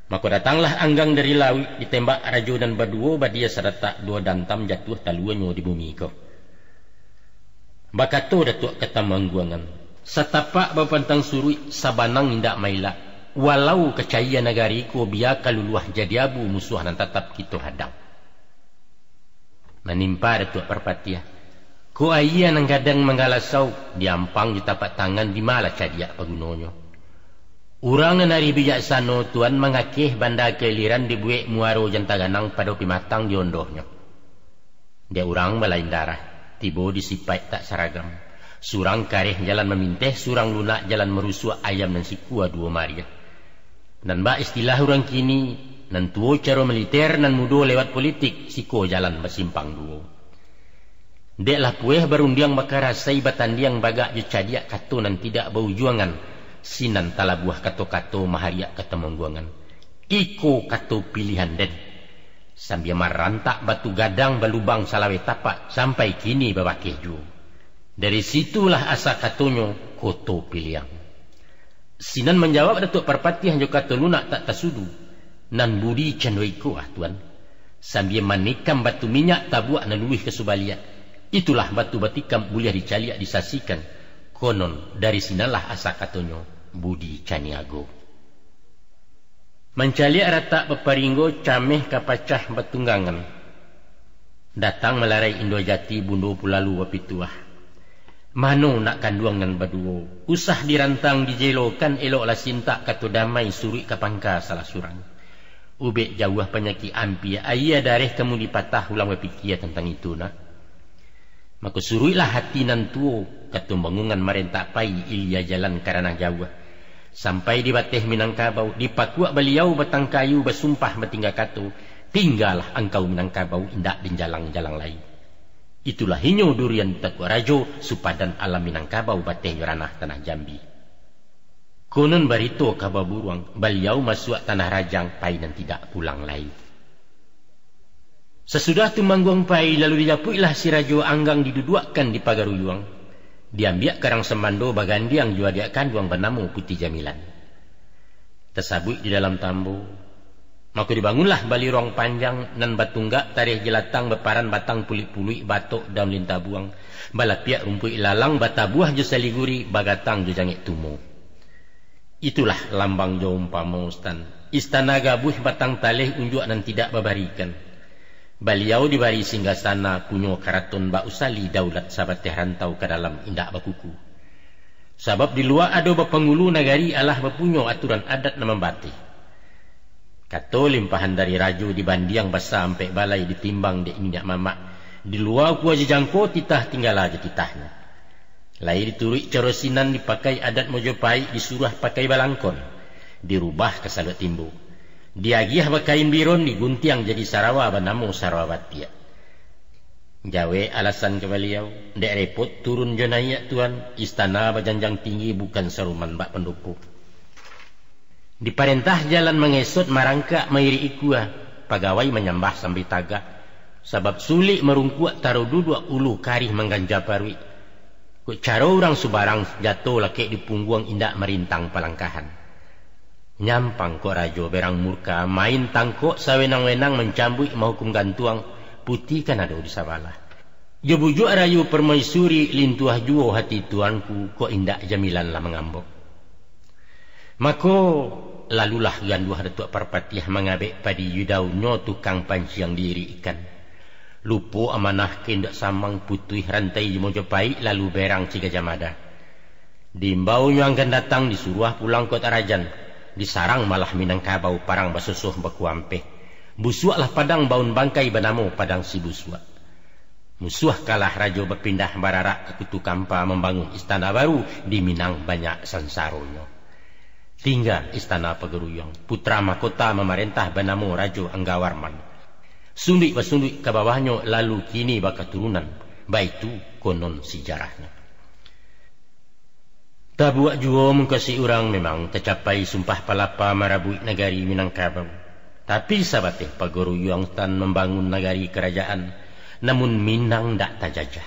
Mako datanglah anggang dari lauik, ditembak rajo nan baduo, badia saratak duo dantam, jatuah taluanyo di bumi ko. Bakato Datuak Katamangguangan, satapak bapantang suruik, sabanang indak mailak, walau kacayia nagari ko, bia ka luluah jadi abu, musuah nan tatap kito hadang. Manimpa Datuak Parpatiah, ko aia nan gadang manggalasau, diampang di tapak tangan, di ma lah cadiak pagunonyo. Urang nan arih bijaksano, Tuan, mangakeh banda kailiran dibuek muaro jan taganang pado pimatang di ondohnyo. Dek urang balain darah, tibo di sipaik tak saragam. Surang kareh jalan maminteh, surang lunak jalan marusuak, ayam nan sikua duo mariak. Nan bak istilah urang kini, nan tuo caro militer, nan mudo lewat politik, siko jalan basimpang duo. Dek lah pueh barundiang bakarasai, batandiang bagak jo cadiak, kato nan tidak baujuangan, sinan talabuah kato-kato mahariak ka tamongguangan. Iko kato pilihan den. Sambia marantak batu gadang, balubang salaweh tapak, sampai kini babakeh juo. Dari situlah asa katonyo Koto Piliang. Sinan manjawab Datuak Parpatiah jo kato lunak tak tasudu, "Nan budi cando iko ah, Tuan, sambia manikam batu minyak, tabuak nan luruih ka subaliak. Itulah batu batikam, buliah dicaliak, disasikan. Konon dari sinanlah asa katonyo Budi Caniago." Mancaliak ratak baparinggo, cameh ka pacah batunggangan. Datang malarai Indo Jati, Bundo Pulalu bapituah. Mano nak kanduang nan baduo? Usah dirantang dijelokan, eloklah sintak kato damai, suruik ka pangka salah surang. Ubek jauah panyakik ampia, aia dareh ka mundi patah, ulang bapikia tantang itu nak. Mako suruiklah hati nan tuo, kato bangungan marentak pai, ilia jalan ka ranah jauah. Sampai di bateh Minangkabau, dipakuak Baliau batang kayu, basumpah batingga kato, "Tinggalah angkau Minangkabau, indak den jalang-jalang lai." Itulah inyo durian takuak rajo, supadan alam Minangkabau, bateh jo ranah tanah Jambi. Konon barito ka baburuang, Baliau masuak tanah rajang, pai nan tidak pulang lai. Sasudah Tumangguang pai, lalu dijapuiklah si Rajo Anggang, diduduakkan di pagaruyuang, diambiak karang sambando, bagandiang jo adiak kanduang banamo Puti Jamilan. Tasabuik di dalam tambo, mako dibangunlah baliruang panjang, nan batunggak tareh jalatang, baparan batang puluik-puluik, batok daun lintabuang, balapiak rumpuik lalang, batabuah jo saliguri, bagatang jo jangek tumo. Itulah lambang jo umpamo, Tan. Istana gabuih batang taleh, unjuak nan tidak babarikan. Baliau dibari singgasana, punyo karaton bak usali, daulat sabateh rantau, ka dalam indak bakuku. Sabab di lua ado bapangulu, nagari alah bapunyo, aturan adat nan mambateh. Kato limpahan dari rajo, dibandiang basa ampek balai, ditimbang dek niniak mamak, di lua kua jo jangko, titah tinggala jo titahnyo. Lai dituruik caro sinan, dipakai adat Mojopahik, disuruah pakai balangkon, dirubah ka saluak timbo, diagiah bakain biron, diguntiang jadi sarawa, banamo sarawa batiak. Jawek alasan ka Baliau, dek repot turun jo naiak, Tuan, istana bajanjang tinggi, bukan saruman bak pandopo. Diparentah jalan mangesot, marangkak mairik ikua, pagawai manyambah sambia tagak, sabab sulik marungkuak, taro duduak ulu, karih mangganja paruik. Kok caro urang subarang, jato lakek di pungguang, indak marintang palangkahan. Nyampang kok rajo berang murka, main tangkok sawenang-wenang, mancambuik mahukum gantuang, Puti kan ado di sabalah. Jo bujuak rayo parmaisuri, lintuah juo hati tuanku, kok indak Jamilan lah mangambok. Mako, lalulah ganduah Datuak Parpatiah, mangabek padi yudaunyo, tukang panciang diirik ikan. Lupo amanah ka indak samang, putuih rantai jo Mojopahik, lalu berang si Gajah Mada. Diimbaunyo anggan datang, disuruah pulang kok tak rajan, disarang malah Minangkabau, parang basosoh bakuampeh. Busuaklah padang baun bangkai, banamo Padang Sibusuak. Musuah kalah, rajo bapindah, bararak ka Kutu Kampa, mambangun istana baru, di Minang banyak sansaronyo. Tingga istana pagaruyuang, putra mahkota mamarentah, banamo Rajo Anggawarman. Sunduik basunduik ka bawahnyo, lalu kini bakaturunan, baitu konon sijarahnyo. Tabuak juo mukasuik urang, memang tacapai sumpah palapa, marabuik nagari Minangkabau. Tapi sabateh pagaruyuang, Tan, mambangun nagari karajaan, namun Minang dak tajajah.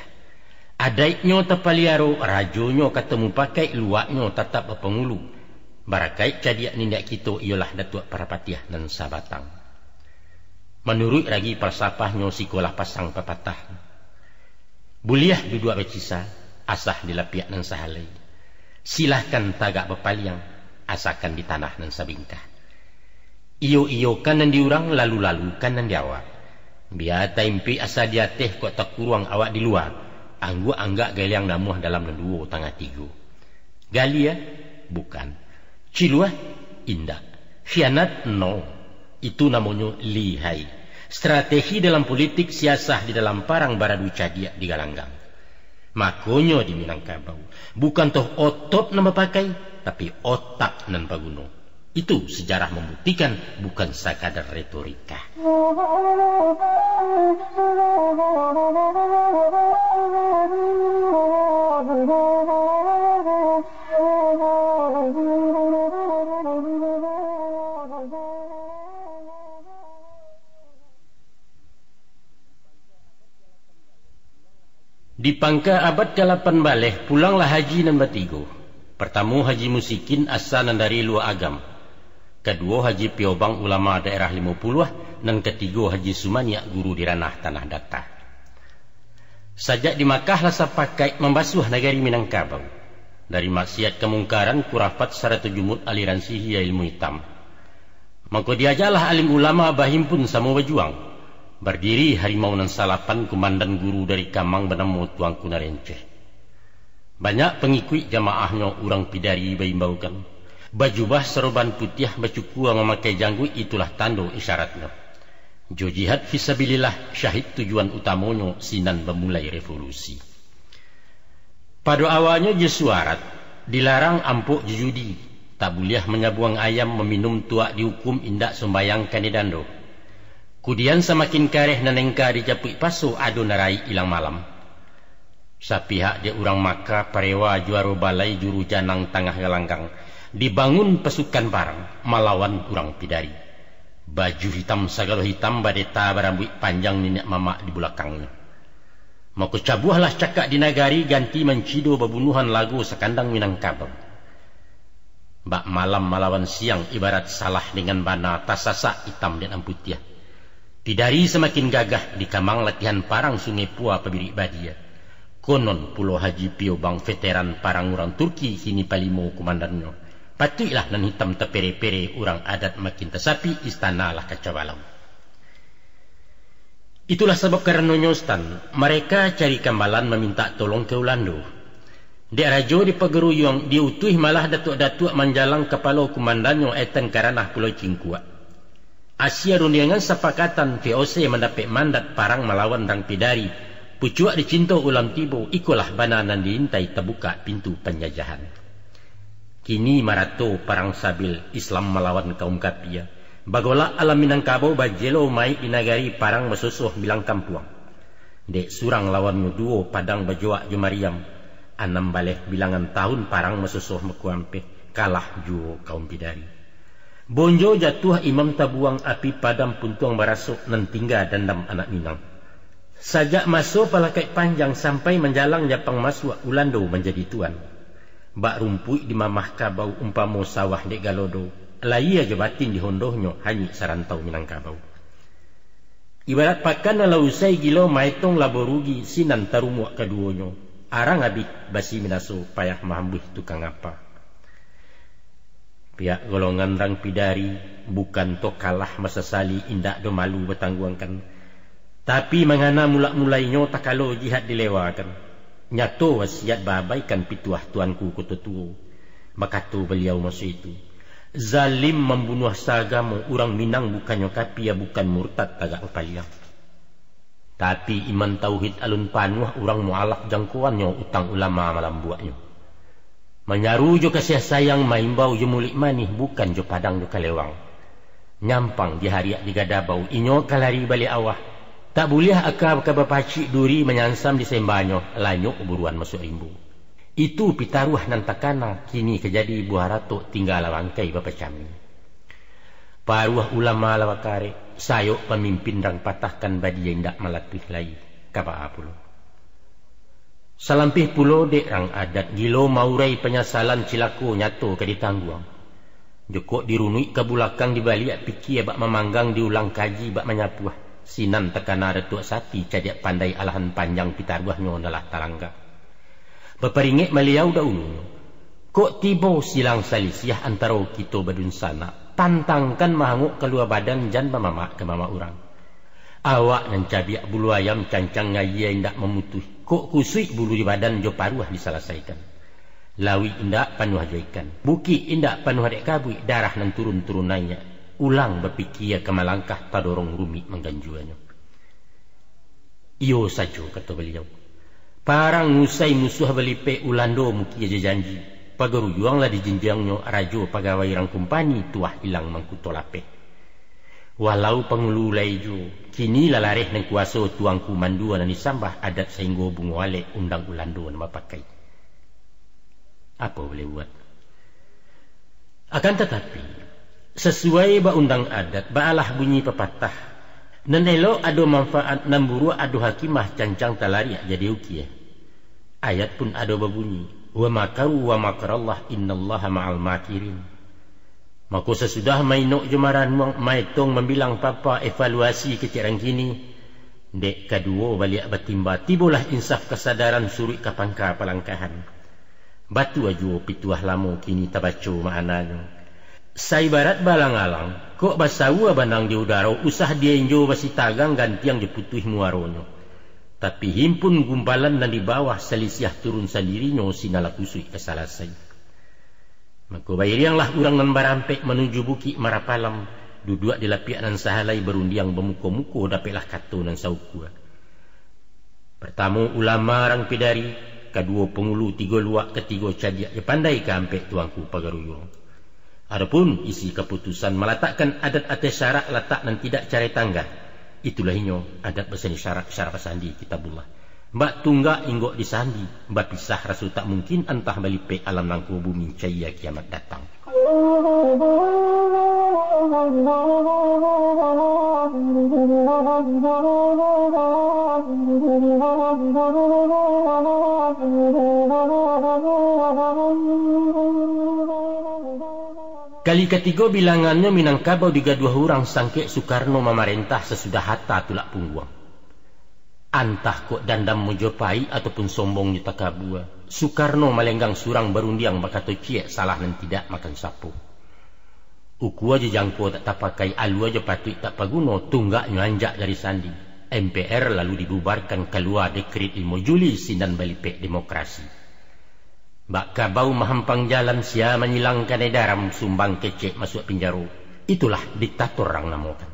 Adaiknyo tapaliaro, rajonyo ka tamupakaik, luaknyo tatap bapangulu. Barakaik cadiak niniak kito, iyolah Datuak Parpatiah nan sabatang. Manuruik ragi palsapahnyo, sikolah pasang papatah. Buliah duduak bacisa, asah di lapiak nan sahalai. Silahkan tagak bapaliang, asakan di tanah nan sabingkah. Iyo-iyokan nan di urang, lalu-lalukan nan di awak. Bia taimpik asa di ateh, kok takuruang awak di lua. Angguak anggak galiang namuah, dalam nan duo tangah tigo. Galia? Bukan. Ciluah? Indak. Khianat? No. Itu namonyo lihai. Strategi dalam politik, siasah di dalam parang, baradu cadiak di galanggang. Makonyo di Minangkabau, bukan toh otot nan bapakai, tapi otak nan baguno. Itu sejarah mambuktikan, bukan sakadar retorika. Dipangka abad kalapan baleh, pulanglah haji nan batigo. Partamo, Haji Musikin, asa nan dari Luak Agam. Kaduo, Haji Piobang, ulama daerah Limo Puluah. Nan katigo, Haji Sumaniak, guru di Ranah Tanah Data. Sajak di Makkah lah sapakaik mambasuah nagari Minangkabau dari maksiat kamungkaran, kurafat, sarato jumut aliran sihia ilmu itam. Mangko diajaklah alim ulama bahimpun samo bajuang. Bardiri harimau nan salapan, kumandan guru dari Kamang banamo Tuanku Narenceh. Banyak pangikuik jamaahnyo urang Pidari baimbaukan. Bajubah saroban putiah, bacukua mamakai jangguik, itulah tando isyaratnyo. Jo jihad fisabilillah, syahid tujuan utamonyo, sinan bamulai revolusi. Pado awalnyo jo suarat, dilarang ampok jo judi, tak buliah manyabuang ayam, maminum tuak diukum, indak sumbayang kanai dando. Kudian samakin kareh nan engka dijapuik paso, ado nan raik ilang malam. Sapihak dek urang Makkah, parewa juaro balai, juru janang tangah galanggang, dibangun pasukan parang malawan urang Pidari. Baju hitam sagalo hitam, badeta barambuik panjang niniak mamak di bulakangnyo. Mako cabuahlah cakak di nagari, ganti mancido babunuahan, lago sakandang Minangkabau. Bak malam malawan siang, ibarat salah dengan bana, tasasak itam dek nan putiah. Pidari samakin gagah, di Kamang latihan parang, Sungai Pua pabirik badia. Konon pulo Haji Piobang veteran parang urang Turki, kini palimo kumandannyo. Patuiklah nan hitam tapere-pere, urang adat makin tasapik, istana lah kacau balau. Itulah sabab karanonyo, Stan, mareka cari kambalan mamintak tolong ka Ulando. Dek rajo dipagaruyuang, diutuih malah datuak-datuak manjalang kapalo kumandannyo Ethan ka Ranah Pulau Cingkuak. Asia rundiangan sapakatan V O C mandapek mandat parang malawan rang Pidari, pucuak dicinto ulam tibo, ikolah bana nan diintai, tabukak pintu panjajahan. Kini marato parang sabil, Islam malawan kaum kapia. Bagolak alam Minangkabau, bajelo maik di nagari, parang basosoh bilang kampuang. Dek surang lawan duo, Padang bajoak jo Mariam. Anam baleh bilangan tahun, parang basosoh makuampeh, kalah juo kaum Pidari. Bonjo jatuah imam tabuang, api padam puntuang barasok, nan tingga dandam anak Minang. Sajak maso palakaik panjang, sampai manjalang Japang masuak, Ulando manjadi tuan. Bak rumpuik dimamah kabau, umpamo sawah dek galodo, layie jo batin dihondohnyo, hanyuik sarantau Minangkabau. Ibarat pakan nan lah usai gilo, maetong labo rugi, sinan tarumuak kaduonyo. Arang abih basi binaso, payah maambuih tukang apa. Pihak golongan rang Pidari, bukan to kalah masasali, indak do malu batangguangkan. Tapi mangana mulak-mulainyo, takalo jihad dilewakan. Nyato wasiat baabaikan, pituah Tuanku Koto Tuo. Bakato baliau maso itu, "Zalim mambunuah saagamo, urang Minang bukannyo kapia, bukan murtad tagak bapaliang." Tapi iman tauhid alun panuah, urang mualaf jangkoannyo, utang ulama malambuaknyo. Manyaru jo kasiah sayang, maimbau jo muluik manih, bukan jo padang jo kalewang. Nyampang dihariak digadabau, inyo ka lari baliak awah. Tak buliah aka ka bapacik duri, manyansam di sembanyo, lanyok buruan masuak rimbo. Itu pitaruah nan takana, kini ka jadi buah ratok, tingga lah bangkai bapacami. Paruah ulama lah bakarek, sayok pamimpin rang patahkan, badia indak malatuih lai, ka baa pulo. Salampih pulo dek rang adat, gilo maurai panyasalan, cilako nyato ka ditangguang. Jokok dirunuik ka bulakang, dibaliak pikia bak mamanggang, diulang kaji bak manyapuah, sinan takana Datuak Sati, cadiak pandai alahan panjang, pitaruahnyo nan lah talangga. Baparingek baliau daulunyo, kok tibo silang salisiah antaro kito badunsanak, pantangkan mahangok kalua badan, jan bamamak ka mamak urang. Awak nan cabiak bulu ayam, cancang aia indak mamutuih, kok kusuik bulu di badan, jo paruah disalasaikan. Lauik indak panuah jo ikan, bukik indak panuah dek kabuik, darah nan turun-turun naiak, ulang bapikia ka malangkah, tadorong rumik mangganjuanyo. Iyo sajo, kato baliau, parang usai musuah balipek, Ulando mukia jo janji, pagaruyuang lah dijinjiangnyo, rajo pagawai rang kumpani, tuah ilang mangkuto lapeh. Walau pangulu lai juo, kini lah lareh nan kuaso, tuangku mandua nan disambah, adat sainggo bungo alek, undang Ulando nan bapakai. Apo buliah buat? Akan tatapi, sasuai ba undang adat, baalah bunyi papatah, nan elok ado manfaat, nan buruak ado hakimah, cancang talariak jadi ukia. Ayat pun ado babunyi, "Wa makaru wa makarallah, innallaha ma'al makirin." Mako, sasudah mainok jo maranuang, maetong mambilang papa, evaluasi kecek rang kini, dek kaduo baliak batimba, tibolah insaf kasadaran, suruik ka pangka palangkahan. Batua juo pituah lamo, kini tabaco maknanyo. Saibarat balang-alang, kok basaua banang di udaro, usah dienjo basitagang, gantiang jo putuih muaronyo. Tapi himpun gumpalan nan di bawah, salisiah turun sandirinyo, sinan lah kusuik ka salasai. Mako, bairianglah urang nan barampek manuju Bukik Marapalam, duduak di lapiak nan sahalai, barundiang bamuko-muko, dapeklah kato nan saukua. Partamo ulama rang Pidari, kaduo pangulu tigo luak, katigo cadiak jo pandai, kaampek tuangku pagaruyuang. Adopun isi kaputusan, malatakkan adat ateh syarak, latak nan tidak carai tangga, itulah inyo adat basandi syarak, syarak basandi Kitabullah. Bak tunggak inggok disandi, bapisah raso tak mungkin, antah balipek alam nangko, bumi cayia kiamat datang. Kali katigo bilangannyo Minangkabau digaduah urang, sangkek Sukarno mamarentah, sasudah hata tulak pungguang. Antah kok dandam Majapahit ataupun sombong jo takabua, Sukarno malenggang surang, barundiang bakato ciek, salah nan tidak makan sapo. Ukua jo jangko tak tapakai, alua jo patuik tak paguno, tunggaknyo anjak dari sandi. M P R lalu dibubarkan, kalua dekret limo Juli, sinan balipek demokrasi. Bak kabau mahampang jalan, sia manyilangkan edaran, sumbang kecek masuak pinjaro. Itulah diktator rang namokan.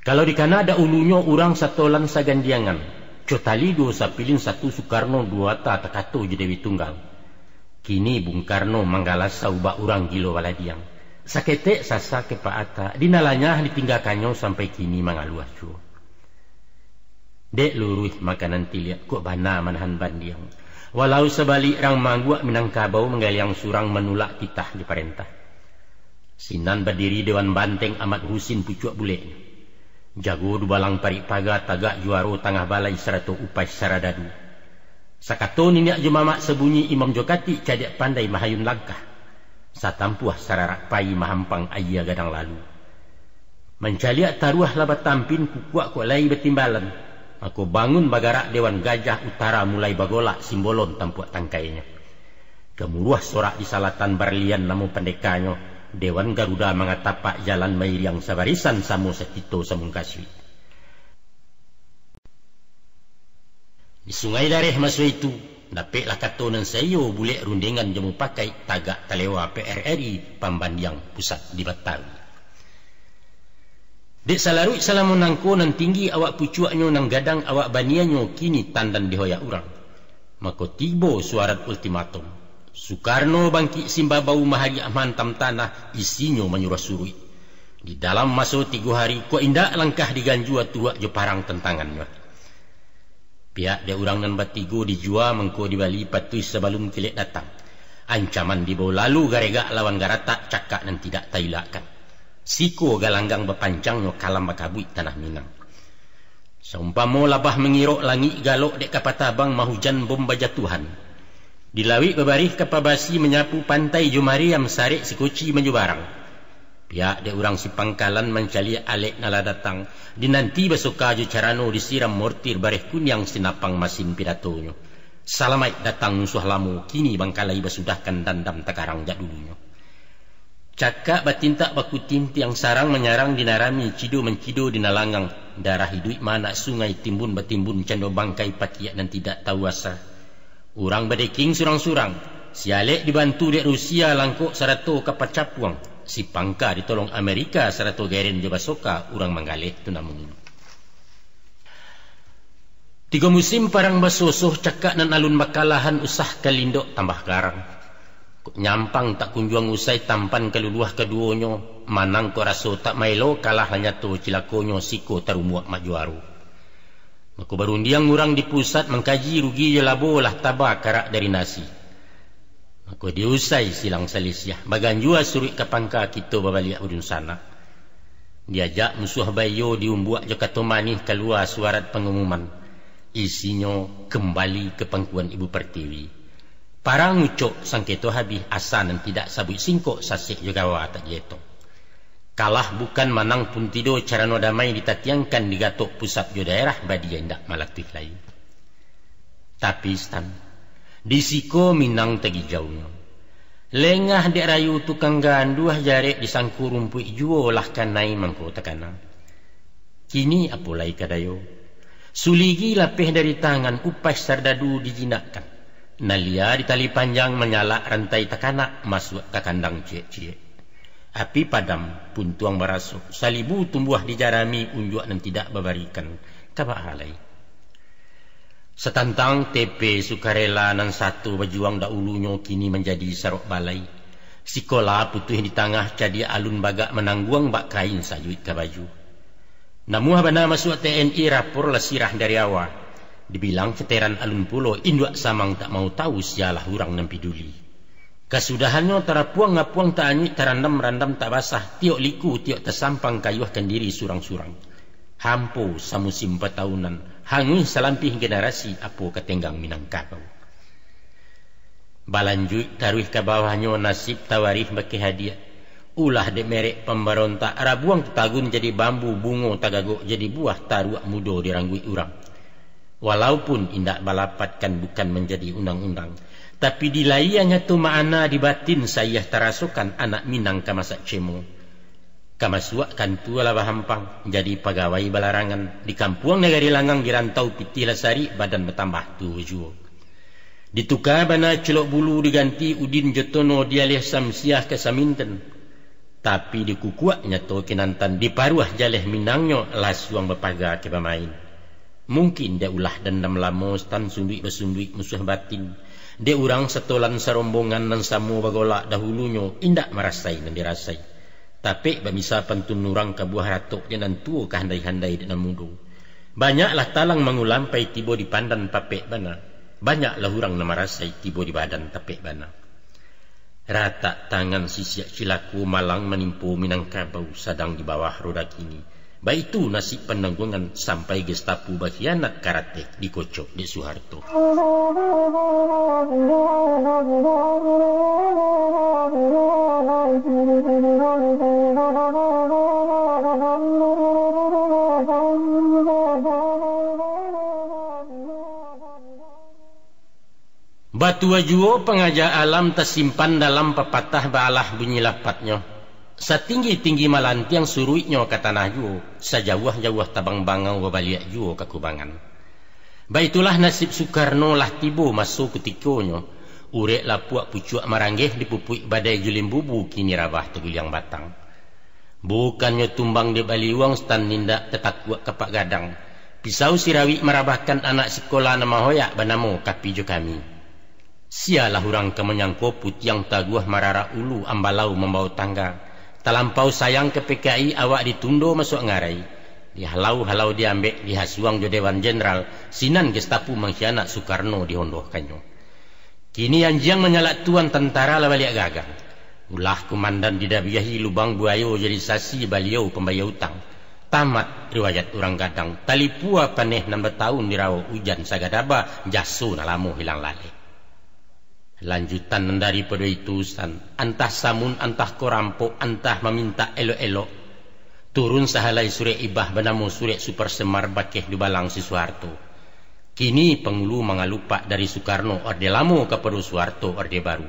Kalau dikana dahulunyo urang satolan sagandiangan, Cotali duo sapilin satu Sukarno, duo ata takato jo Dewi Tunggal. Kini Bung Karno manggalasau bak urang gilo baladiang. Saketek sasa kepak ata, di nan lanyah ditinggakannyo, sampai kini mangaluah juo. Dek luruih makanan tiliak, kok bana manahan bandiang. Walau sabalik rang mangguak, Minangkabau manggaliang surang, manulak titah jo parentah. Sinan badiri Dewan Banteng Amat Husin pucuak buleknyo. Jago dubalang parik paga, tagak juaro tangah balai, sarato upai saradadu. Sakato niniak jo mamak, sabunyi imam jo katik, cadiak pandai mahayun langkah. Satampuah sararak pai, mahampang aia gadang lalu. Mancaliak taruah lah batampin, kukuak kok lai batimbalan. Mako bangun bagarak Dewan Gajah Utara, mulai bagolak Simbolon tampuak tangkainyo. Gamuruah sorak di salatan, barlian namo pandekanyo, Dewan Garuda mangatapak, jalan mairiang sabarisan, samo sakito samungkasuik. Di Sungai Dareh maso itu, dapeklah kato nan saiyo, bulek rundengan jo mupakai, tagak talewa P R R I, pambandiang pusat di Batawi. Dek salaruik salamo nangko, nan tinggi awak pucuaknyo, nan gadang awak banianyo, kini tandan dihoyak urang. Mako tibo suarat ultimatum. Sukarno bangkik simbabau, mahariak mahantam tanah, isinyo manyuruah suruik. Di dalam maso tigo hari, kok indak langkah diganjua, turuak jo parang tantangannyo. Pihak dek urang nan batigo, dijua mangko dibali, patuih sabalun kilek datang. Ancaman dibao lalu, garegak lawan garatak, cakak nan tidak tailakkan. Siko galanggang bapancangnyo, kalam bakabuik tanah Minang. Saumpamo labah mangirok, langik galok dek kapatah abang, mahujan bom bajatuahan. Di lauik babarih kapa basi, manyapu pantai jo mariam, sarek sikoci manjubarang. Pihak dek urang sipangkalan, mancaliak alek nan lah datang, dinanti basoka jo carano, disiram mortir bareh kuniang, sinapang masin pidatonyo. Salamaik datang musuah lamo, kini bangkalai basudahkan, dandam takarang jak dulunyo. Cakak batintak bakutintiang, sarang manyarang di nan rami, cido mancido di nan langang, darah iduik maanak sungai, timbun batimbun cando bangkai, pakiak nan tidak tahu asa. Urang badeking surang-surang, Si Alek dibantu dek Rusia langkok sarato ka pacapuang, si Pangka ditolong Amerika sarato Geren jo Basoka urang manggaleh tu namonyo. Tigo musim parang basosoh, cakak nan alun bakalahan, usah kalindok tambah garang. Kok nyampang tak kunjuang usai tampan kaluluah kaduonyo, manang kok raso tak maelo, kalah lah nyato cilakonyo, siko tarumuak mak juaro. Mako barundiang urang di pusat, mangkaji rugi jo labo, lah taba karak dari nasi. Mako diusai silang salisiah, baganjua suruik ka pangka, kito babaliak badunsanak. Diajak musuah baiyo, diumbuak jo kato manih, kalua suarat pangumuman. Isinyo kambali ka pangkuan Ibu Pertiwi. Parang ucok sangketo habih, asa nan tidak sabuik singkok, sasek jo gawa tak dietong. Kalah bukan, manang pun tido, carano damai ditatiangkan, digatok pusat jo daerah, badia indak malatuih lai. Tapi Stan, di siko Minang tagijaunyo. Lengah dek rayu tukang ganduah, jarek disangko rumpuik juo, lah kanai mangko takana. Kini apo lai ka dayo? Suligi lapeh dari tangan, upaih sardadu dijinakkan. Nalia di tali panjang, manyalak rantai takanak, masuak ka kandang ciek-ciek. Api padam, puntuang barasok, salibu tumbuah di jarami, unjuak nan tidak babarikan, ka baa lai? Satantang T P sukarela nan sato bajuang daulunyo, kini manjadi sarok balai. Sikola putuih di tangah, cadiak alun bagak manangguang, bak kain sajuik ka baju. Namuah bana masuak T N I, rapor lah sirah dari awa. Dibilang veteran alun pulo, induak samang tak mau tahu, sialah urang nan piduli. Kasudahannyo tarapuang-apuang, taanyuik tarandam-randam tak basah, tiok liku, tiok tasampang, kayuahkan diri surang-surang. Hampo samusim patahunan, hanguih salampih generasi, apo ka tenggang Minangkabau. Balanjuik taruih ka bawahnyo, nasib tawarih bakeh hadiah. Ulah dek merek pambarontak, rabuang tatagun jadi bambu, bungo tagagok jadi buah, taruak mudo dirangguik urang. Walaupun indak balapatkan, bukan manjadi undang-undang, tapi di layia nyato ma'ana, di batin sayah tarasokan, anak Minang ka masak cemo. Ka masuak kantua lah bahampang, jadi pagawai balarangan, di kampuang nagari langang, di rantau pitih lah sarik, badan batambah tuo juo. Dituka bana culok bulu, diganti udin jo tono, dialih samsiah ka saminten. Tapi dikukuak nyato kinantan, diparuah jaleh Minangnyo, lasuang bapaga ka bamain. Mungkin dek ulah dandam lamo, Stan, sunduik basunduik musuah batin, dek urang satolan sarombongan, nan samo bagolak dahulunyo, indak marasai nan dirasai. Tapek bamisa pantun urang, ka buah ratok dek nan tuo, ka handai-handai dek nan mudo. Banyaklah talang mangulampai, tibo di pandan papek bana. Banyaklah urang nan marasai, tibo di badan tapek bana. Ratak tangan sisiak cilako, malang manimpo Minangkabau, sadang di bawah roda kini. Baitu nasib panangguangan, sampai Gestapo bakhianat, karateh dikocok dek Suharto. Batua juo pangaja alam, tasimpan dalam papatah, baalah bunyi lapatnyo. Satinggi-tinggi malantiang, suruiknyo ka tanah juo, sajauah-jauah tabang bangau, babaliak juo ka kubangan. Baitulah nasib Sukarno, lah tibo maso kutikonyo. Urek lapuak pucuak maranggeh, dipupuik badai jo limbubu, kini rabah taguliang batang. Bukannyo tumbang dek baliuang, Stan, indak tatakuak kapak gadang. Pisau sirawik marabahkan, anak sikola nan mahoyak, banamo Kapi jo Kami. Sialah urang ka manyangko, putiang taguah mararak ulu, ambalau mambawo tangga. Talampau sayang ka P K I, awak ditundo masuak ngarai. Dihalau-halau diambek, dihasuang jo Dewan Jenderal, sinan Gestapo mangkhianat, Sukarno dihondohkannyo. Kini anjiang manyalak tuan, tantara lah baliak gagang. Ulah kumandan didabiahi, lubang buayo jadi sasi, baliau pambayia utang. Tamat riwayat urang gadang, talipua paneh nan batahun, dirawok ujan sagadaba, jaso nan lamo hilang laleh. Lanjutan nan daripado itu, San, antah samun, antah ko rampok, antah mamintak elok-elok, turun sahalai surek ibah, banamo surek Super Semar, bakeh dubalang si Suharto. Kini pangulu mangalupak, dari Sukarno Orde Lamo kapado Suharto Orde Baru.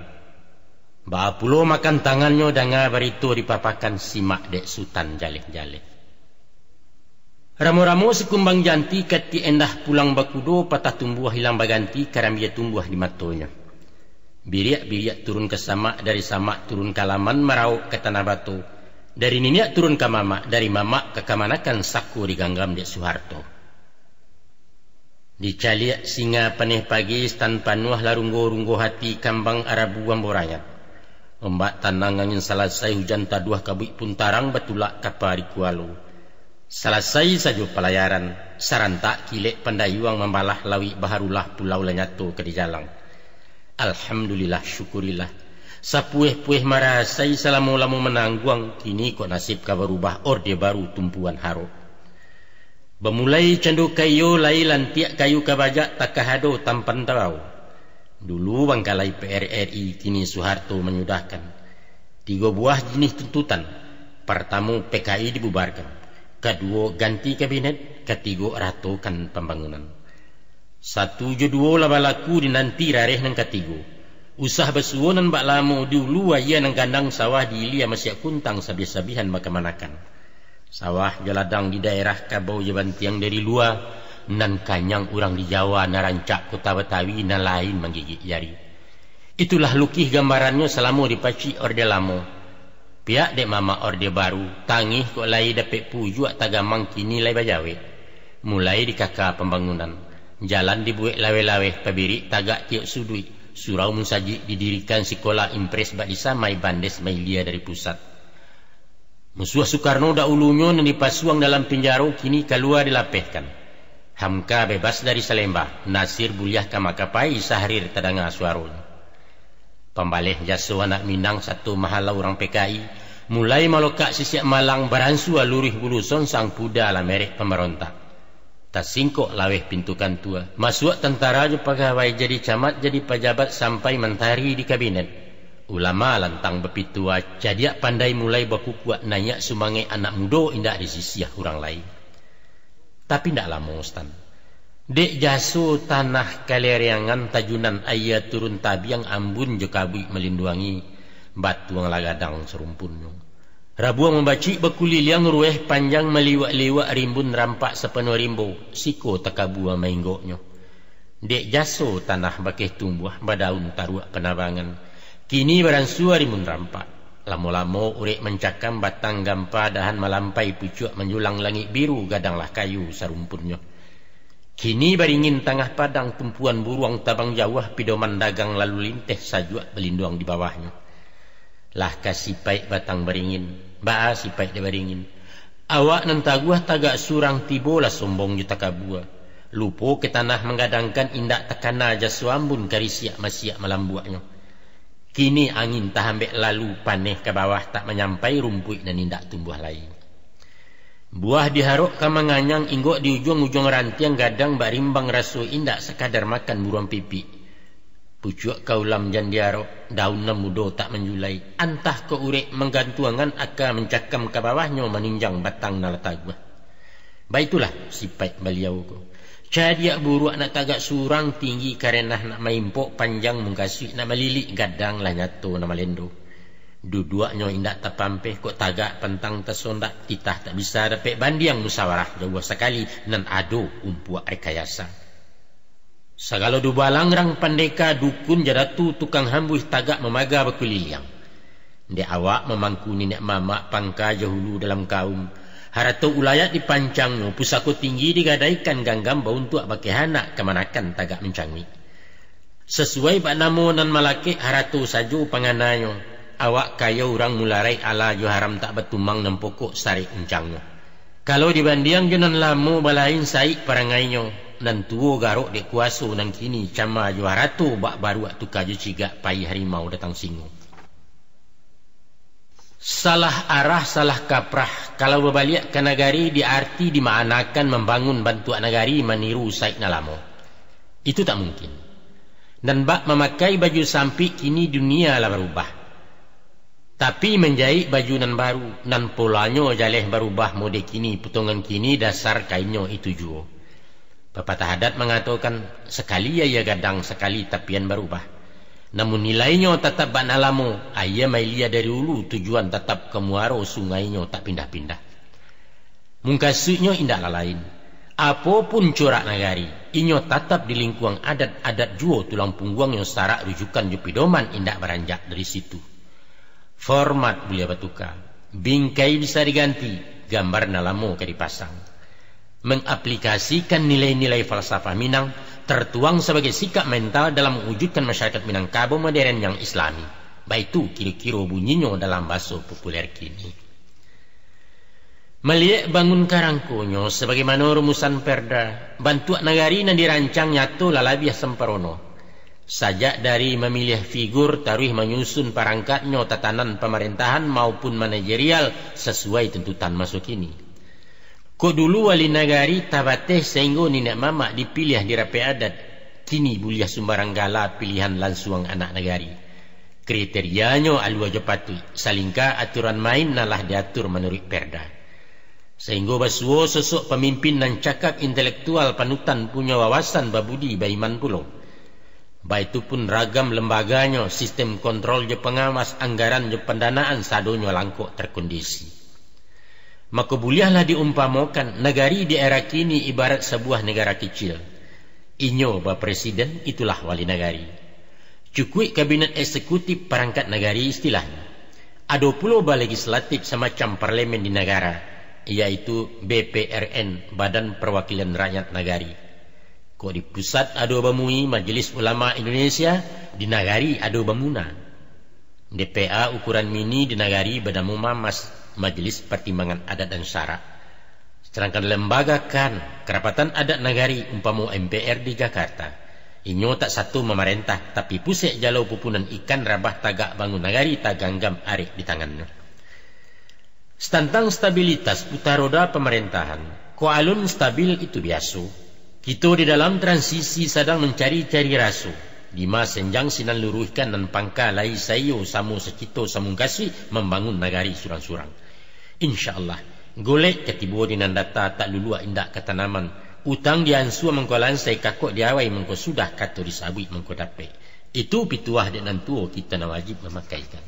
Baa pulo makan tangannyo, danga barito dipapakan, simak dek Sutan jaleh-jaleh. Ramo-ramo sikumbang janti, katik endah pulang bakudo, patah tumbuah hilang baganti, karambia tumbuah di matonyo. Biriak-biriak turun ka samak, dari samak turun ka laman, marauk ka tanah batu. Dari niniak turun ka mamak, dari mamak ka kamanakan, sako diganggam dek Suharto. Dicaliak singa paneh pagi, stan panuah lah runggo-runggo hati, kambang arabu ambo rayat. Ombak tanang angin salasai, hujan taduah kabuik pun tarang, batulak kapa di kualo. Salasai sajo palayaran, sarantak kilek pandayuang mambalah lauik, baharulah pulau lah nyato ka dijalang. Alhamdulillah, syukurilah. Sapueh-pueh marasai, salamo-lamo manangguang, kini kok nasib ka barubah, orde baru tumpuan harok. Bamulai cando kaiyo, lai lantiak kayu kabajak, takah ado tampan tabao. Dulu bangkalai P R R I, kini Suharto manyudahkan. Tigo buah jinih tuntutan. Partamo, P K I dibubarkan. Kaduo, ganti kabinet. Katigo, ratokan pambangunan. Satu jo duo lah balaku, dinanti rareh nan katigo. Usah basuo nan bak lamo, di ulu aia nan gandang, sawah di ilia masiak kuntang, sabiah-sabiahan bakamanakan. Sawah jo ladang di daerah, kabau jo bantiang dari lua, nan kanyang urang di Jawa, nan rancak Kota Batawi, nan lain manggigik jari. Itulah lukih gambarannyo salamo dipacik orde lamo. Pihak dek mamak orde baru, tangih kok lai dapek pujuak, tagamang kini lai bajawek. Mulai dikaka pambangunan, jalan dibuek laweh-laweh, pabirik tagak tiok suduik, surau musajik didirikan, sikola impres bak disamai, bandes mailia dari pusat. Musuah Sukarno daulunyo nan dipasuang dalam pinjaro, kini kalua dilapehkan. Hamka bebas dari Salemba, Nasir buliah ka Makapai, Sahrir tadanga suaronyo. Pambaleh jaso anak Minang sato mahalau urang P K I, mulai malokak sisiak malang, baransua luruih bulu sonsang, puda lah merek pambarontak. Tasingkok laweh pintu kantua, masuak tantara jo pagawai, jadi camat, jadi pajabat, sampai mantari di kabinet. Ulama lantang bapitua, cadiak pandai mulai bakukuak, naiak sumangek anak mudo, indak disisiah urang lain. Tapi indak lamo, Stan. Dek jaso tanah kalereangan, tajunan aia turun tabiang, ambun jo kabuik malinduangi, batuang lah gadang sarumpunnyo. Rabuang mambacik bakuliliang, ruweh panjang maliwak-liwak, rimbun rampak sapanuah rimbo, siko takabua mainggoknyo. Dek jaso tanah bakeh tumbuah, badaun taruak panabangan, kini baransua rimbun rampak. Lamo-lamo urek mancakam, batang gampa dahan malampai, pucuak manjulang langik biru, gadanglah kayu sarumpunnyo. Kini baringin tangah padang, tumpuan buruang tabang jauah, pidoman dagang lalu linteh, sajuak balinduang di bawahnyo. Lah ka sipaik batang baringin, baa sipaik dek baringin. Awak nan taguah tagak surang, tibolah sombong jo takabua. Lupo ka tanah manggadangkan, indak takana jaso ambun, karisiak masiak malambuaknyo. Kini angin tahambek lalu, paneh ka bawah tak manyampai, rumpuik nan indak tumbuah lai. Buah diharok ka manganyang, inggok di ujuang-ujuang rantiang, gadang bak rimbang raso, indak sakadar makan buruang pipik. Pucuak ka ulam jan diarok, daun nan mudo tak manjulai, antah ka urek manggantuangan, aka mancakam ka bawahnyo, maninjang batang nan lah taguah. Baitulah sipaik baliau ko. Cadiak buruak nak tagak surang, tinggi karenah nak maimpok, panjang mungkasuik nak malilik, gadang lah nyato nak malendo. Duduaknyo indak tapampeh, kok tagak pantang tasondak, titah tak bisa dapek bandiang, musawarah jauah sakali, nan ado umpuak rekayasa. Sagalo dubalang rang pandeka, dukun jo datu tukang hambuih, tagak mamaga bakuliliang. Dek awak mamangku niniak mamak, pangka jo hulu dalam kaum. Harato ulayat dipancangnyo, pusako tinggi digadaikan, ganggam bauntuak bakeh anak, kamanakan tagak mancanguik. Sasuai bak namo nan malakek, harato sajo pangananyo. Awak kayo urang mularai, ala jo haram tak batumang, nan pokok sarek uncangnyo. Kalau dibandiang jo nan lamo, balain saik parangainyo. Nan tuo garok dek kuaso, nan kini cama jo harato, bak baruak tuka jo cigak, pai harimau datang singo. Salah arah, salah kaprah. Kalau babaliak ka nagari, di arti dimaanakan mambangun bantuak nagari maniru saik nan lamo. Itu tak mungkin. Nan bak mamakai baju sampik, kini dunia lah barubah. Tapi manjaik baju nan baru, nan polanyo jaleh barubah, mode kini, putongan kini, dasar kainnyo itu juo. Papatah adat mangatokan, sakali aia gadang, sakali tapian barubah. Namun nilainyo tatap bak nan lamo, aia mailia dari ulu, tujuan tatap ka muaro, sungainyo tak pindah-pindah. Mungkasuiknyo indaklah lain. Apo pun corak nagari, inyo tatap di lingkuang adat, adat juo tulang pungguangnyo, sarak rujukan jo pidoman indak baranjak dari situ. Format buliah batuka, bingkai bisa diganti, gambar nan lamo ka dipasang. Mangaplikasikan nilai-nilai falsafah Minang, tertuang sabagai sikap mental dalam mawujudkan masyarakat Minangkabau modern yang islami. Baitu kiro-kiro bunyinyo dalam baso populer kini. Maliek bangun karangkonyo, sabagaimano rumusan perda, bantuak nagari nan dirancang nyato lah labiah samparono. Sajak dari mamiliah figur, taruih manyusun parangkatnyo, tatanan pamarentahan maupun manajerial sasuai tuntutan maso kini. Kok dulu wali nagari tabateh sainggo niniak mamak dipiliah di rapek adat, kini buliah sumbarang gala pilihan lansuang anak nagari. Kriterianyo alua jo patuik, salingka aturan main nan lah diatur manuruik perda. Sainggo basuo sosok pamimpin nan cakap, intelektual, panutan, punyo wawasan, babudi, baiman pulo. Baitu pun ragam lembaganyo, sistem kontrol jo pangawas, anggaran jo pandanaan, sadonyo langkok terkondisi. Mako buliahlah diumpamokan, nagari di era kini ibarat sabuah nagara kicil. Inyo bapresiden, itulah wali nagari. Cukuik kabinet eksekutif, parangkat nagari istilahnyo. Ado pulo balegislatif, samacam parlemen di nagara, yaitu B P R N, Badan Perwakilan Rakyat Nagari. Kok di pusat ado ba MUI, Majelis Ulama Indonesia, di nagari ado ba MUNA. D P A ukuran mini di nagari banamo MAMAS, Majelis Pertimbangan Adat dan Syarak. Sadangkan lembaga KAN, Kerapatan Adat Nagari, umpamo M P R di Jakarta, inyo tak sato mamarentah, tapi pusek jalo pupunan ikan, rabah tagak bangun nagari, taganggam arek di tangannyo. Tantang stabilitas puta roda pamarentahan, kok alun stabil itu biaso. Kito di dalam transisi sadang mancari-cari raso, dima senjang sinan luruihkan, nan pangka lai saiyo, samo sacito samungkasuik, mambangun nagari surang-surang. Insya Allah, golek ka tibo di nan data, tak luluak indak ka tanaman. Utang diansua mangko lansai, kakok diawai mangko sudah, kato disabuik mangko dapek. Itu pituah dek nan tuo, kito nan wajib mamakaikan.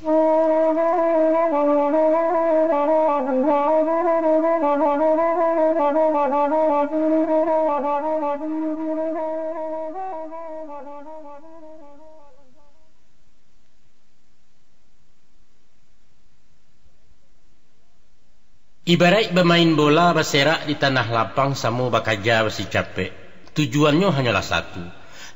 Ibaraik bamain bola baserak di tanah lapang, samo bakaja basicapek. Tujuannyo hanyolah satu,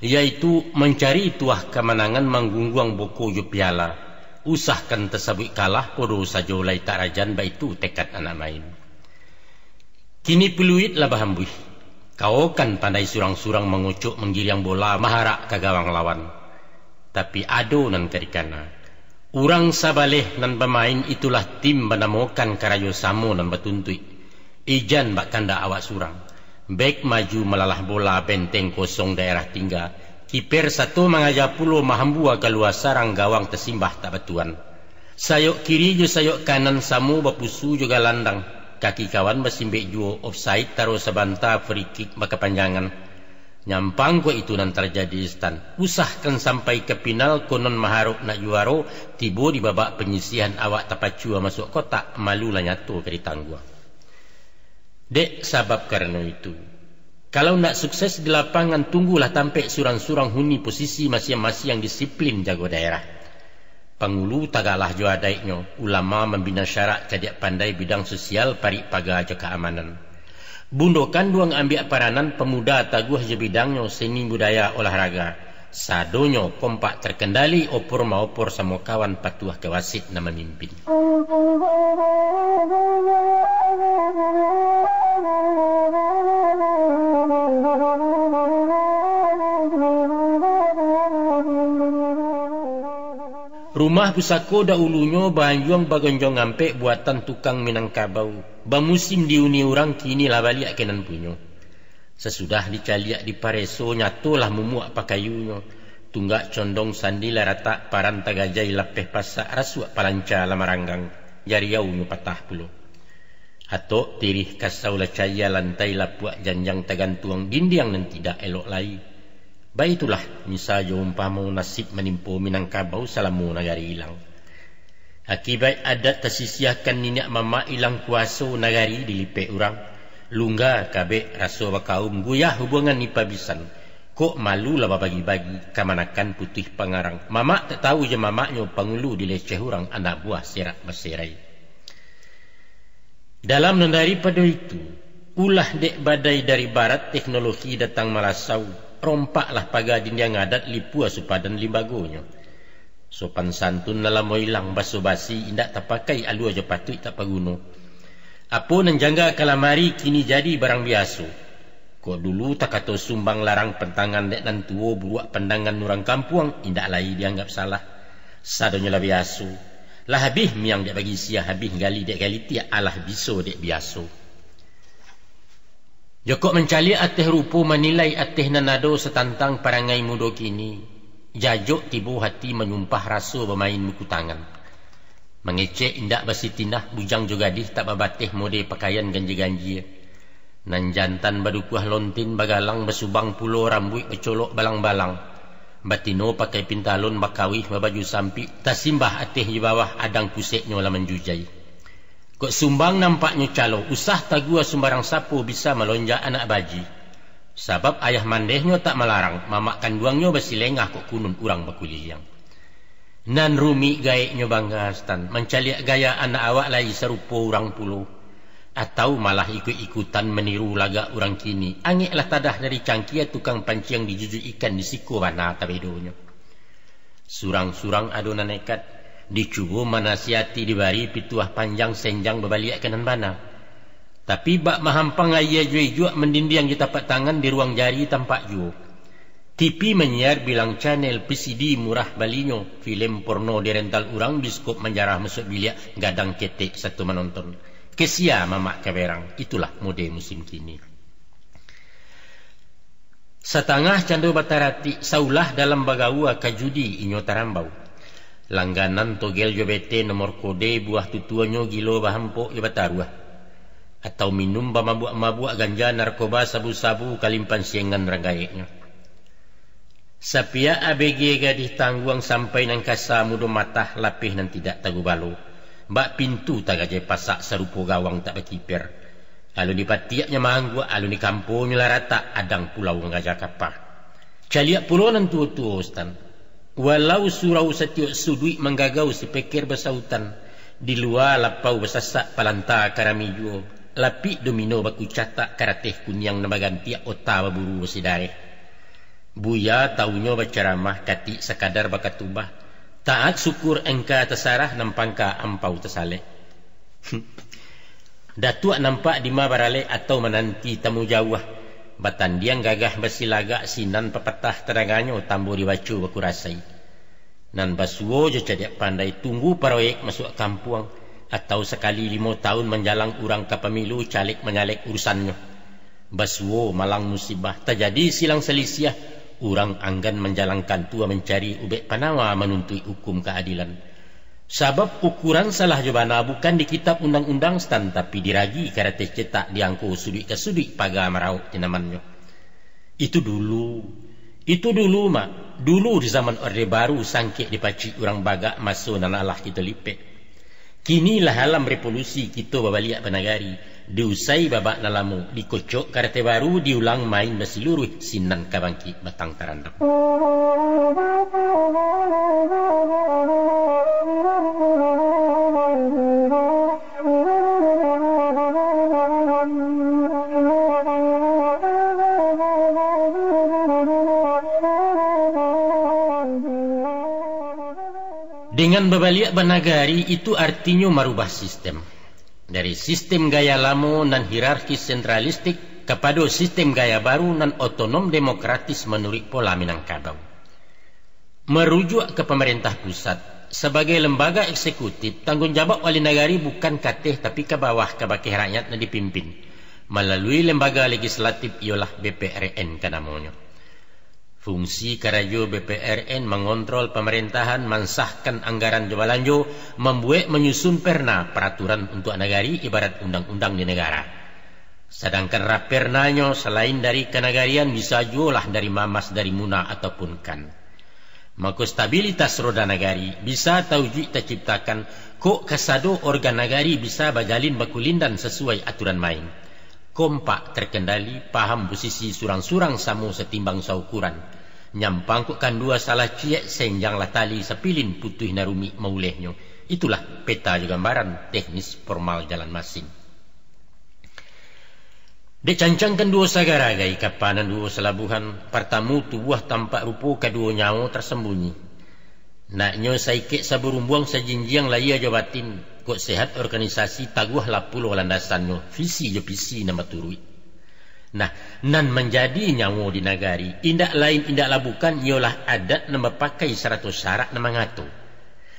yaitu mancari tuah kamanangan, manggungguang boko jo piala. Usahkan tasabuik kalah, podo sajo lai tak rajan, baitu tekad anak main. Kini peluit lah bahambuih. Kawokan pandai surang-surang mangocok, manggiriang bola, maharak ka gawang lawan. Tapi ado nan ka dikana. Urang sabaleh nan bamain, itulah tim banamokan karajo samo nan batuntuik. Ijan bak kandak awak surang. Bek maju malalah bola, benteng kosong daerah tingga. Kiper sato mangaja pulo, mahambua kalua sarang, gawang tasimbah tak batuan. Sayok kiri jo sayok kanan samo bapusu jo galandang. Kaki kawan basimbek juo, offside, taro sabanta, free kick bakapanjangan. Nyampang kok itu nan tarjadi, Stan. Usahkan sampai ka pinal, konon maharok nak juaro, tibo di babak panyisihan, awak tapacua masuak kotak, malu lah nyato ka ditangguang. Dek sabab karano itu, kalau nak sukses di lapangan, tunggulah tampek surang-surang, huni posisi masiang-masiang, disiplin jago daerah. Pangulu tagaklah jo adaiknyo, ulama mambina syarak, cadiak pandai bidang sosial, parik paga jo kaamanan. Bundo kanduang ambiak paranan, pamuda taguah jo bidangnyo, seni budaya olahraga. Sadonyo kompak terkendali, opor maopor samo kawan, patuah ka wasit nan mamimpin. Rumah pusako daulunyo baanjuang bagonjong ampek buatan tukang Minangkabau, bamusim diuni urang, kini lah baliak ka nan punyo. Sasudah dicaliak dipareso, nyatolah mumuak pakayunyo. Tunggak condong sandi lah ratak, paran tagajai lapeh pasak, rasuak palanca lah maranggang, jariaunyo patah pulo. Atok tirih kasau lah caia, lantai lapuak janjang tagantuang, dindiang nan tidak elok lai. Baitulah misa jo umpamo nasib manimpo Minangkabau salamo nagari ilang. Akibaik adat tasisiahkan, niniak mamak ilang kuaso, nagari dilipek urang. Lungga kabek raso bakaum, guyah hubuangan ipa bisan. Kok malu lah babagi-bagi, kamanakan putuih pangarang. Mamak tak tahu jo mamaknyo, pangulu dileceh urang, anak buah serak baserai. Dalam nan daripado itu, ulah dek badai dari barat, teknologi datang malasau, rompaklah paga dindiang adat, lipua supadan limbagonyo. Sopan santun nan lamo ilang, baso basi indak tapakai, alua jo patuik tak paguno. Apo nan jangga ka lamari, kini jadi barang biaso. Kok dulu takato sumbang larang pantangan, dek nan tuo buruak pandangan urang kampuang, indak lai dianggap salah. Sadonyo lah biaso. Lah abih miang dek bagisia, abih gali dek galitiak, alah biso dek biaso. Jokok mancaliak ateh rupo, manilai ateh nan ado satantang parangai mudo kini, jajok tibo hati manyumpah, raso bamain buku tangan. Mangecek indak basitinah, bujang jo gadih tak babateh, mode pakaian ganjia-ganjia. Nan jantan badukuah lontin, bagalang basubang pulo, rambuik bacolok balang-balang. Batino pakai pintalon, bakawih babaju sampik, tasimbah ateh jo bawah, adang kuseknyo lah manjujai. Kok sumbang nampaknyo calo, usah tagua sumbarang sapo, bisa malonjak anak baji. Sabab ayah mandehnyo tak malarang, mamak kanduangnyo basilengah, kok kunun urang bakuliliang. Nan rumik gaeknyo bangga, Stan, mancaliak gaya anak awak lai sarupo urang pulo. Atau malah ikuik-ikutan maniru lagak urang kini. Angeklah tadah dari cangkia, tukang panciang dijujuik ikan, di siko bana tabedonyo. Surang-surang ado nan nekat, dicubo manasihati, dibari pituah panjang, senjang babaliak ka nan bana. Tapi bak mahampang aia jo ijuak, mandindiang jo tapak tangan, di ruang jari tampak juo. T V manyiar bilang channel, V C D murah balinyo, filem porno dirental urang, biskop manjarah masuak biliak, gadang ketek sato manonton. Kesia mamak kaberang, itulah mode musim kini. Satangah cando bataratik, saulah dalam bagaua, ka judi inyo tarambau. Langganan togel jo bete, nomor kode, buah tutuanyo, gilo bahampok jo bataruah. Atau minum bamabuak-mabuak, ganja, narkoba, sabu-sabu, kalimpan siangan ranggaeknyo. Sapiak A B G gadih tangguang, sampai nan kasa mudo matah, lapeh nan tidak tagubalo. Bak pintu tagajai pasak, sarupo gawang tak bakiper. Alun dipatiaknyo maangguak, alun dikamponyo lah ratak, adang pulau mangaja kapa. Caliak pulo nan tuo-tuo, Stan. Walau surau satiok suduik, manggagau sipeker basautan, di lua lapau basasak, palanta karami juo, lapik domino bakucatak, karateh kuniang nan bagantiak, ota baburu basidareh. Buya taunyo bacaramah, katik sakadar bakatubah, taat syukur angka tasarah, nan pangka ampau tasalek. Datuak nampak dima baralek, atau mananti tamu jauah, batandiang gagah basilagak, sinan papatah tadanganyo, tambo dibaco bakurasai. Nan basuo jo cadiak pandai, tunggu paroyek masuak kampuang, atau sakali limo taun manjalang, urang ka pamilu, caleg manyalek urusannyo. Basuo malang musibah, tajadi silang salisiah, urang anggan manjalang kantua, mancari ubek panawa, manuntuik hukum kaadilan. Sabab ukuran salah jo bana bukan di kitab undang-undang, Stan, tapi di ragi karateh cetak, di angko suduik ka suduik paga marauk tinamannyo. Itu dulu. Itu dulu, Mak. Dulu di zaman Orde Baru, sangkek dipacik urang bagak, maso nan alah kito lipek. Kini lah alam revolusi, kito babaliak banagari. Diusai babak nan lamo, dikocok karateh baru, diulang main basiluruih, sinan ka bangkik batang tarandam. Dengan babaliak banagari, itu artinyo marubah sistem. Dari sistem gaya lamo nan hierarkis sentralistik, kapado sistem gaya baru nan otonom demokratis manuruik pola Minangkabau. Marujuak ka pamarentah pusat, sabagai lembaga eksekutif, tangguang jawab wali nagari bukan ka ateh, tapi ka bawah, kabake rakyat nan dipimpin, malalui lembaga legislatif, iyolah B P R N ka namonyo. Fungsi karajo B P R N mangontrol pamarentahan, mansahkan anggaran jo balanjo, mambuek manyusun perna paraturan untuak nagari, ibarat undang-undang di nagara. Sadangkan rapernanyo salain dari kanagarian, bisa juolah dari Mamas, dari Muna, ataupun kan. Mako, stabilitas roda nagari bisa taujuik taciptakan, kok kasado organ nagari bisa bajalin bakulindan sasuai aturan main. Kompak terkendali, paham posisi surang-surang samo satimbang saukuran. Nyampang kok kandua salah ciek, senjanglah tali sapilin putuih nan rumik maulehnyo. Itulah peta jo gambaran teknis formal jalan masing. Dek cancangkan duo sagaragai kapa nan duo salabuhan, partamo tubuah tampak rupo, kaduo nyawo tasambunyi. Naknyo saikek saburumbuang, sajinjiang lahia jo batin, kok sehat organisasi, taguahlah pulo landasannyo, visi jo pisi nan baturuik. Nah, nan manjadi nyawo di nagari, indak lain indaklah bukan, iyolah adat nan bapakai sarato syarak nan mangato.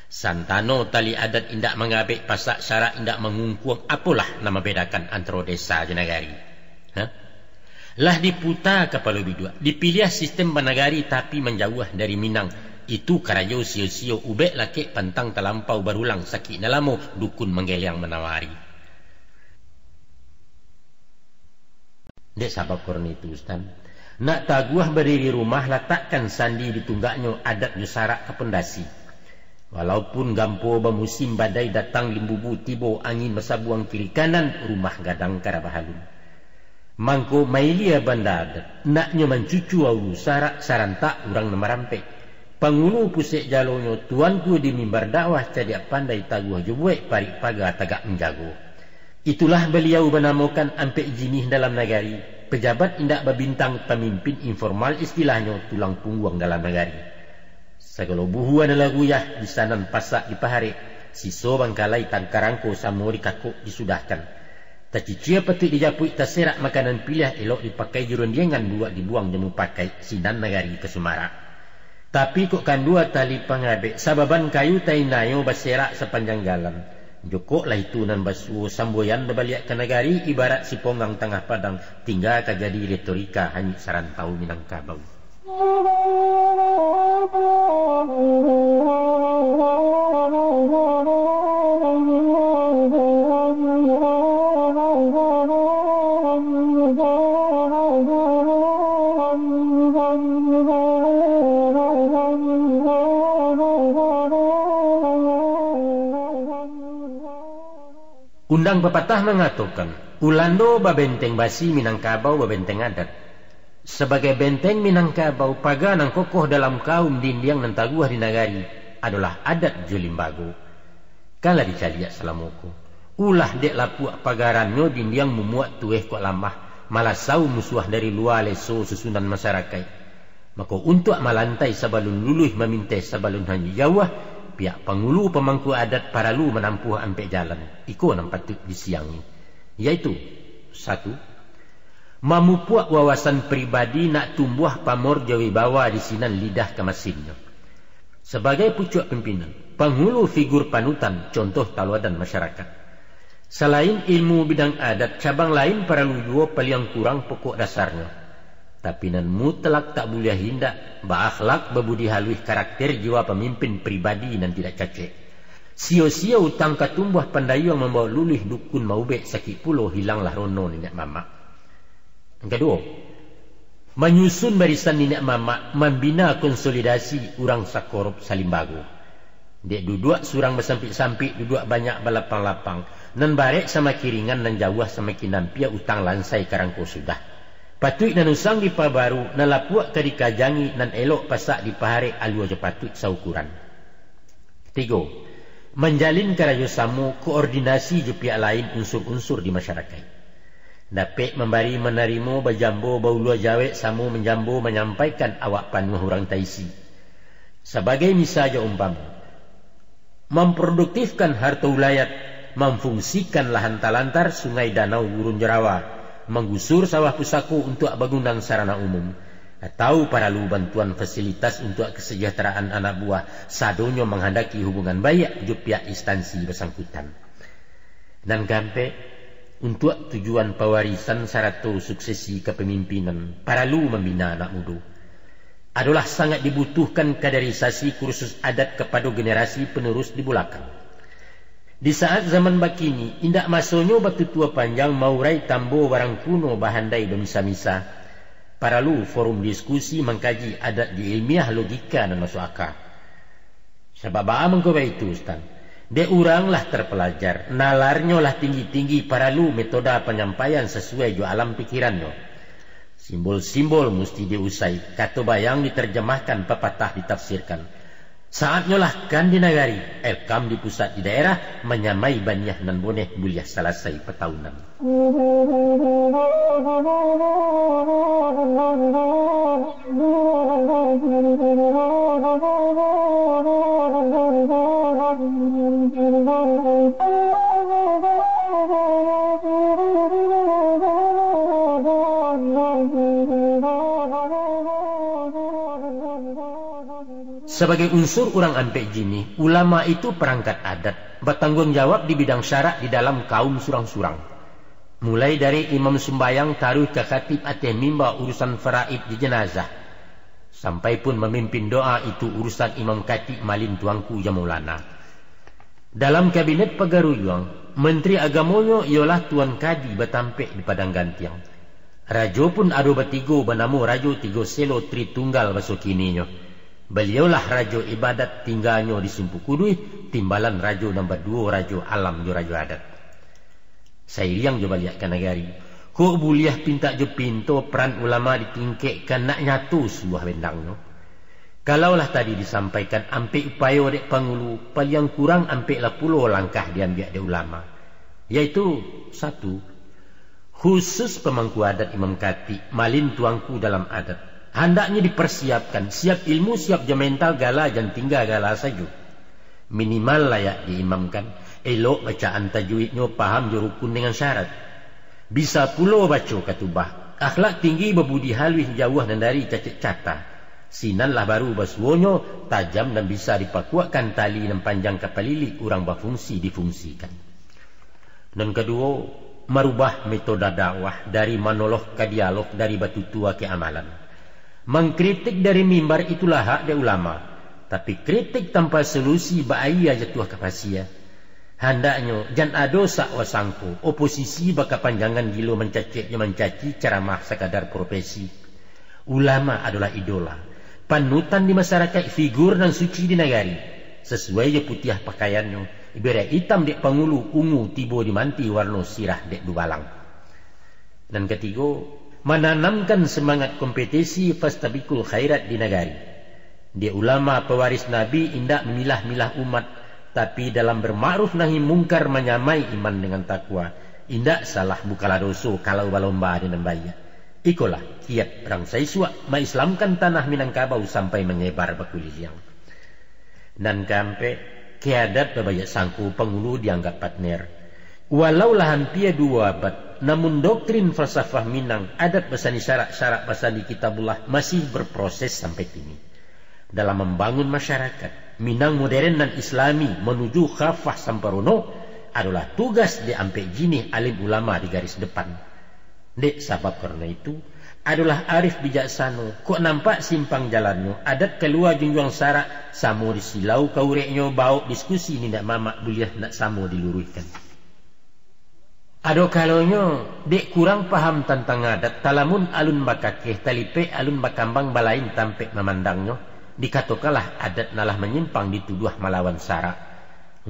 Santano tali adat indak mangabek, pasak syarak indak mangungkuang, apolah nan mambedakan antaro desa jo nagari? Hah? Lah diputa kapalo biduak, dipiliah sistem banagari, tapi manjauah dari Minang. Itu karajo sio-sio, ubek lakek pantang talampau, barulang sakik nan lamo, dukun manggeliang manawari. Dek sabab karano itu, Ustaz, nak taguah badiri rumah, latakkan sandi di tunggaknyo, adat jo sarak ka pondasi. Walaupun gampo bamusim, badai datang limbubu tibo, angin basabuang kiri kanan, rumah gadang ka rabah alun. Mangko mailia banda adat, naknyo mancucu aulu, sarak sarantak urang nan marampek. Pangulu pusek jalonyo, tuanku di mimbar dakwah, cadiak pandai taguah jo buek, parik paga tagak manjago. Itulah baliau banamokan ampek jinih dalam nagari, pejabat indak babintang, pamimpin informal istilahnyo, tulang pungguang dalam nagari. Sagalo buhua nan lah guyah, di sanan pasak dipaharek, siso bangkalai tangkarangko, samo dikakok disudahkan. Tacicia patuik dijapuik, taserak makanan piliah, elok dipakai jo rundiangan, buruak dibuang jo mupakaik, sinan nagari ka sumarak. Tapi kok kandua tali pangabek, sababan kayu tainayo baserak sapanjang jalan. Jokoklah itu nan basuo, samboyan babaliak ka nagari, ibarat sipongang tangah padang, tingga ka jadi retorika hanyuik sarantau Minangkabau. Undang papatah mangatokan, Ulando babenteng basi, Minangkabau babenteng adat. Sabagai benteng Minangkabau, paga nan kokoh dalam kaum, dindiang nan taguah di nagari, adolah adat jo limbago. Kan lah dicaliak salamo ko. Ulah dek lapuak pagarannyo, dindiang mumuak tueh kok lamah, malasau musuah dari lua, leso susunan masarakaik. Mako, untuak malantai sabalun luluih, maminteh sabalun hanyuik jauah, pihak pangulu pamangku adat paralu manampuah ampek jalan. Iko nan patuik disiangi, yaitu, satu, mamupuak wawasan pribadi, nak tumbuah pamor jo wibawa, di sinan lidah ka masinnyo. Sabagai pucuak pimpinan, pangulu figur panutan, contoh tauladan masyarakat. Salain ilmu bidang adat, cabang lain paralu juo, paliang kurang pokok dasarnyo. Tapi nan mutlak tak buliah indak, baakhlak, babudi haluih, karakter jiwa pamimpin, pribadi nan tidak cacek. Sio-sio utang ka tumbuah, pandayuang mambaok luluih, dukun maubek, sakik pulo hilanglah rono niniak mamak. Nan kaduo, manyusun barisan niniak mamak, mambina konsolidasi urang sakorup salimbago. Dek duduak surang basampik-sampik, duduak banyak balapang-lapang, nan barek samakin ringan, nan jauah samakin ampia, utang lansai karangko sudah. Patuik nan usang dipabaru, nan lapuak ka dikajangi, nan elok pasak dipaharek, alua jo patuik saukuran. Tigo, manjalin karajo samo, koordinasi jo pihak lain, unsur-unsur di masyarakaik. Dapek mambari manarimo, bajambo baulua jawek, samo manjambo manyampaikan, awak panuah urang taisi. Sabagai misa jo umpamo, mamproduktifkan harto ulayat, mamfungsikan lahan talantar, sungai, danau, gurun jo rawa, manggusur sawah pusako untuak bagunang sarana umum, atau paralu bantuan fasilitas untuak kasajahteraan anak buah, sadonyo manghandaki hubungan baiak jo pihak instansi basangkutan. Nan kaampek, untuak tujuan pawarisan sarato suksesi kapamimpinan, paralu mambina anak mudo. Adolah sangat dibutuhkan kaderisasi kursus adat kapado generasi panurus di bulakang. Di saat zaman bakini, indak masonyo batutua panjang, maurai tambo barangkuno, bahandai bamisa-misa. Paralu forum diskusi mangkaji adat jo ilmiah, logika nan masuak aka. Sabab baa mangko baitu, Ustaz? Dek urang lah terpelajar, nalarnyo lah tinggi-tinggi, paralu metoda panyampaian sasuai jo alam pikirannyo. Simbol-simbol musti diusai, kato bayang diterjemahkan, papatah ditafsirkan. Saatnyo lah kan di nagari, elkam di pusat di daerah, manyamai baniah nan boneh buliah salasai pataunan. Sabagai unsur urang ampek jinih, ulama itu perangkat adat, batangguang jawab di bidang syarak di dalam kaum surang-surang. Mulai dari imam sumbayang taruih ka khatib ateh mimba urusan faraid di jenazah, sampai pun mamimpin doa itu urusan imam katik malin tuangku jo maulana. Dalam kabinet Pagarujuang, menteri agamonyo iyolah Tuan Kadi batampek di Padang Gantiang. Rajo pun ado batigo banamo Rajo Tigo Selo Tritunggal baso kininyo. Baliaulah rajo ibadat tingganyo di Sumpu Kuduih, timbalan rajo nan baduo, rajo alam jo rajo adat. Sairiang jo baliak ka nagari, kok buliah pintak jo pinto peran ulama ditingkekkan nak nyato suah bendangnyo. Kalaulah tadi disampaikan ampek upayo dek pangulu, paliang kurang ampeklah pulo langkah diambiak dek ulama, yaitu, satu, khusus pamangku adat imam katik, malin tuangku dalam adat, handaknyo dipersiapkan, siap ilmu, siap jo mental, gala jan tingga gala sajo. Minimal layak diimamkan, elok bacaan tajwidnyo, paham jo rukun dengan syarat. Bisa pulo baco katubah, akhlak tinggi, babudi haluih, jauah nan dari cacek cata. Sinan lah baru basuonyo, tajam nan bisa dipakuakkan, tali nan panjang ka palilik, urang bafungsi difungsikan. Nan kaduo, marubah metoda dakwah dari monolog ka dialog, dari batutua ka amalan. Mangkritik dari mimbar itulah hak dek ulama, tapi kritik tanpa solusi bak aia jatuah ka pasia. Handaknyo jan ado sakwa sangko, oposisi bakapanjangan, gilo mancacek jo mancaci, caramah sakadar profesi. Ulama adolah idola, panutan di masarakaik, figur nan suci di nagari. Sasuai jo putiah pakaiannyo, ibaraik itam dek pangulu, ungu tibo di manti, warno sirah dek dubalang. Nan katigo, mananamkan semangat kompetisi fastabiqul khairat di nagari. Dek ulama pawaris Nabi indak mamilah-milah umat, tapi dalam bermakruf nahi mungkar manyamai iman dengan takwa. Indak salah, bukanlah doso kalau balomba di nan baiak. Ikolah kiat rang saisuak maislamkan tanah Minangkabau sampai manyebar bakuliliang. Nan kaampek, kiadat babaiak sangko pangulu dianggap partner. Walau lah ampia duo abad, namun doktrin falsafah Minang, adat basandi syarak, syarak basandi Kitabullah, masih berproses sampai kini. Dalam mambangun masyarakat Minang modern nan Islami manuju khafah samparono, adolah tugas di ampek jinih alim ulama di garis depan. Dek sabab karano itu, adolah arif bijaksano, kok nampak simpang jalannyo, adat kalua junjuang syarak, samo disilau ka ureknyo, baok diskusi niniak mamak buliah nak samo diluruihkan. Ado kalonyo, dek kurang paham tantang adat, talamun alun bakakeh, talipek alun bakambang, balain tampek mamandangnyo, dikatokanlah adat nan lah manyimpang, dituduah malawan syarak.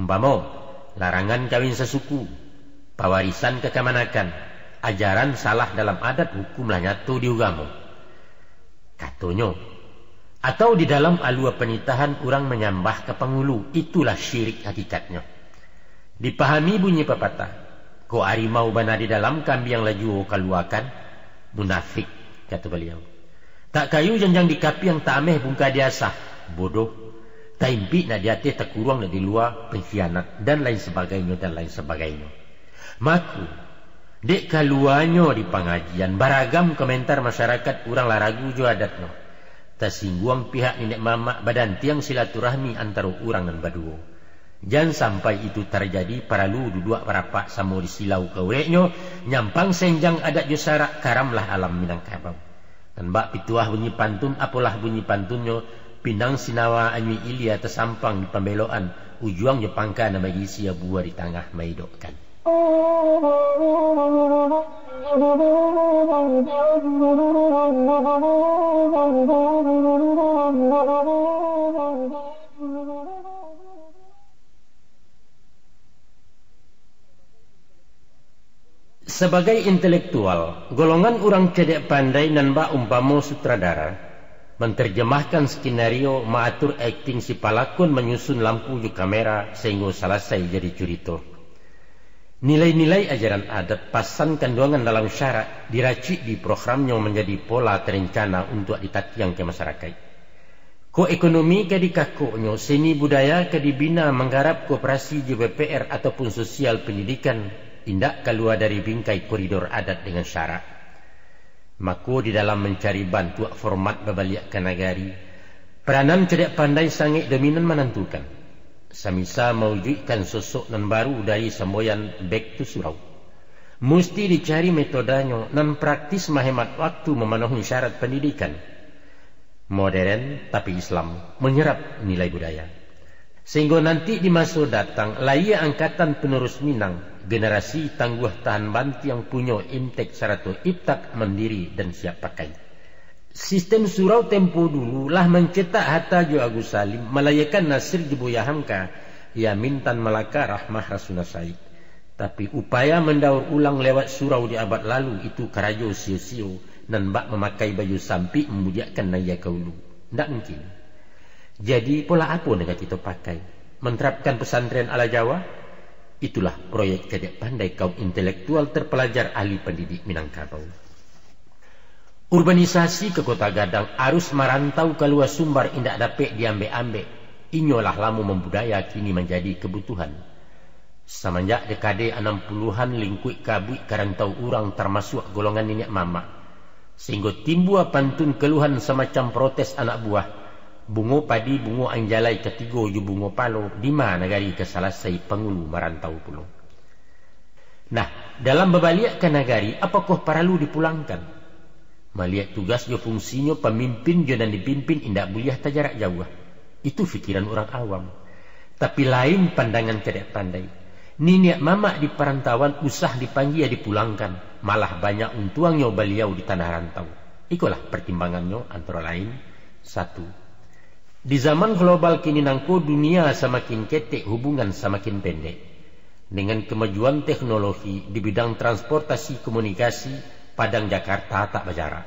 Umpamo, larangan kawin sasuku, pawarisan kakamanakan, ajaran salah dalam adat, hukumlah nyato di ugamo. Katonyo, atau di dalam alua panitahan urang manyambah ka pangulu, itulah syirik hakikatnyo. Dipahami bunyi papatah, "Kok arimau bana di dalam, kambiang lah juo kaluakan," munafik, kato baliau. Tak kayu janjang di kapiang, tak ameh bungka di asah, bodoh. Taimpik nak di ateh, takuruang nak di lua, pengkhianat, dan lain sabagainyo, dan lain sabagainyo. Mako, dek kaluanyo di pangajian, baragam komentar masyarakat, urang lah ragu jo adatnyo. Tasingguang pihak niniak mamak, badantiang silaturahmi antaro urang nan baduo. Jan sampai itu tarjadi, paralu duduak barapak samo disilau ka ureknyo, nyampang senjang adat jo syarak, karamlah alam Minangkabau. Nan bak pituah bunyi pantun, apolah bunyi pantunnyo, pinang sinawa anyuik ilia tasampang di pambelokan, ujuang jo pangka nan bagisia, buah di tangah maidokkan. Sabagai intelektual, golongan urang cadiak pandai nan bak umpamo sutradara, mantarjamahkan skenario, maatur akting si palakun, manyusun lampu jo kamera, sainggo salasai jadi curito. Nilai-nilai ajaran adat, pasan kanduangan dalam syarak, diracik di programnyo manjadi pola tarencana untuak ditatiang ka masarakaik. Kok ekonomi ka dikakoknyo, seni budaya ka dibina manggarap koperasi jo B P R ataupun sosial pendidikan, indak kalua dari bingkai koridor adat dengan syarak. Mako, di dalam mancari bantuak format babaliak ka nagari, peranan cadiak pandai sangaik dominan manantukan. Samisa mawujuikkan sosok nan baru dari samboyan back to surau, musti dicari metodanyo nan praktis, mahemat waktu, mamanuhi syarat pandidikan. Modern, tapi Islam, manyerap nilai budaya. Sainggo nanti di maso datang, lahia angkatan panarus Minang, generasi tangguah tahan bantiang, punyo imtek sarato iptak mandiri dan siap pakai. Sistem surau tempo dulu lah mancetak Hatta jo Agus Salim, malahiakan Nasir jo Buya Hamka, Yamin Tan Malaka, Rahmah Rasuna Said. Tapi, upaya mandaur ulang lewat surau di abad lalu, itu karajo sio-sio, nan bak mamakai baju sampik mambudiakkan naiya ka ulu. Ndak mungkin. Jadi, pola apo nan ka kito pakai? Manterapkan pesantren ala Jawa? Itulah proyek cadiak pandai kaum intelektual terpelajar ahli pandidik Minangkabau. Urbanisasi ka Kota Gadang, arus marantau kalua Sumbar indak dapek diambek-ambek. Inyo lah lamo mambudaya, kini manjadi kabutuhan. Samanjak dekade anam puluahan, lingkuik kabuik ka rantau urang, tamasuak golongan niniak mamak, sainggo timbua pantun kaluhan samacam protes anak buah, bungo padi, bungo anjalai katigo jo bungo palo, dima nagari ka salasai, pangulu marantau pulo. Nah, dalam babaliak ka nagari, apokoh paralu dipulangkan? Maliek tugas jo fungsinyo, pamimpin jo nan dipimpin indak buliah tajarak jauah. Itu pikiran urang awam. Tapi, lain pandangan cadiak pandai. Niniak mamak di parantauan usah dipanggia dipulangkan, malah banyak untuangnyo baliau di tanah rantau. Ikolah partimbangannyo, antaro lain: satu, di zaman global kini nangko, dunia samakin ketek, hubungan samakin pendek. Dengan kemajuan teknologi di bidang transportasi komunikasi, Padang Jakarta tak bajarak.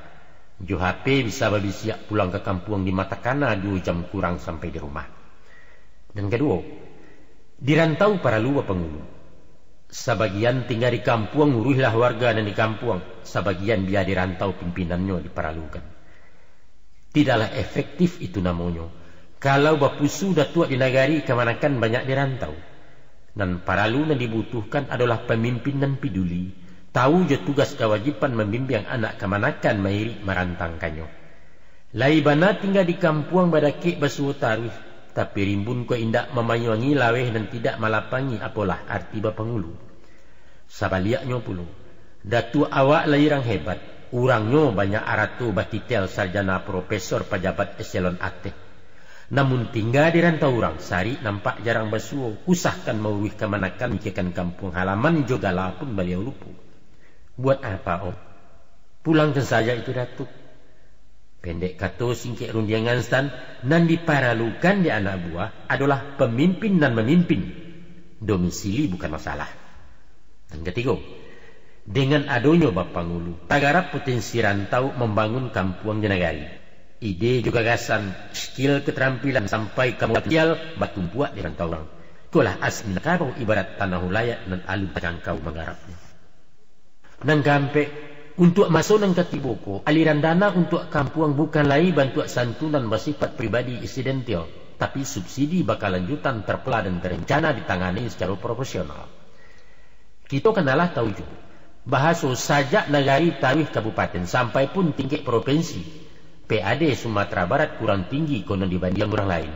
Jo H P bisa babisiak pulang ka kampuang di matakana duo jam kurang sampai di rumah. Nan kaduo, di rantau paralu bapangulu. Sabagian tingga di kampuang, uruihlah warga nan di kampuang, sabagian bia di rantau, pimpinannyo diparalukan. Tidaklah efektif itu namonyo, kalau bapusu datuak di nagari, kamanakan banyak di rantau. Nan paralu, nan dibutuhkan adolah pamimpin nan piduli, tawu jo tugas kawajiban mambimbiang anak kamanakan, mairik marantangkannyo. Lai bana tingga di kampuang, badakek basuo taruih, tapi rimbun kok indak mamayuangi laweh nan tidak malapangi, apolah arti bapangulu? Sabaliaknyo pulo, datuak awak lai urang hebat, urangnyo banyak arato, batitel sarjana, profesor, pajabat eselon ateh. Namun tingga di rantau urang, sarik nampak jarang basuo, usahkan mauruih kamanakan, mikiakan kampuang halaman jo gala pun baliau lupo. Buat apa, Om? Pulangkan saja itu datuak. Pendek kato, singkek rundiangan, Stan, nan diparalukan di anak buah adolah pamimpin nan mamimpin. Domisili bukan masalah. Nan katigo, dengan adonyo bapangulu, tagarap potensi rantau mambangun kampuang jo nagari. Ide jo gagasan, skill, keterampilan, sampai ka modal finansial batumpuak di rantau urang. Ikolah asli Minangkabau, ibarat tanah ulayak nan alun tajangkau manggarapnyo. Nan kaampek, untuak maso nan katibo ko, aliran dana untuak kampuang bukan lai bantuak santunan basifat pribadi insidentil, tapi subsidi bakalanjutan, terpola dan terencana ditangani sacaro profesional. Kito kan alah tawu juo, bahaso sajak nagari taruih kabupaten sampai pun tingkek propinsi, P A D Sumatera Barat kurang tinggi konon dibandiang urang lain.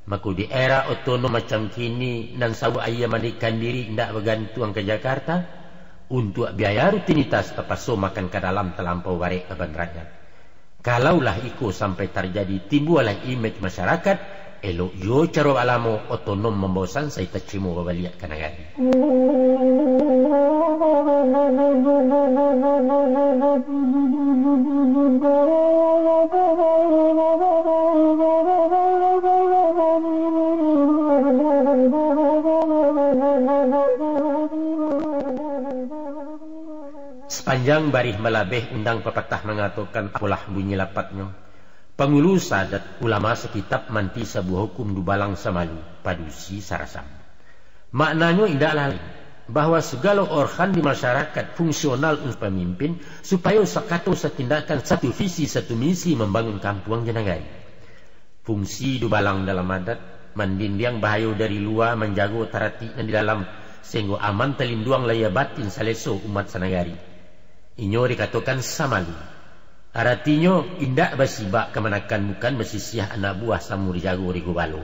Mako, di era otonom macam kini, nan sauak aia mandikan diri indak bagantuang ka Jakarta, untuak biaya rutinitas tapaso makan ka dalam talampau barek baban rakyat. Kalaulah iko sampai tarjadi, timbualah imej masyarakat, elok juo caro bak lamo otonom mambao sansai tacimo babaliak ka nagari. Panjang barih malabeh undang papatah mangatokan, apolah bunyi lapatnyo. Pangulu sadat ulama sakitab manti sabuah hukum dubalang samalu, padusi sarasam. Maknanyo indaklah lain, bahwa sagalo organ di masyarakat fungsional untuak pamimpin, supayo sakato satindakan, satu visi, satu misi mambangun kampuang jo nagari. Fungsi dubalang dalam adat, mandindiang bahayo dari lua, manjago taratik nan di dalam, sahinggo aman talinduang lahia batin saleso umat sanagari. Inyo dikatokan samalu. Aratinyo, indak basibak kamanakan, bukan basisiah anak buah, samo dijago di gubalo.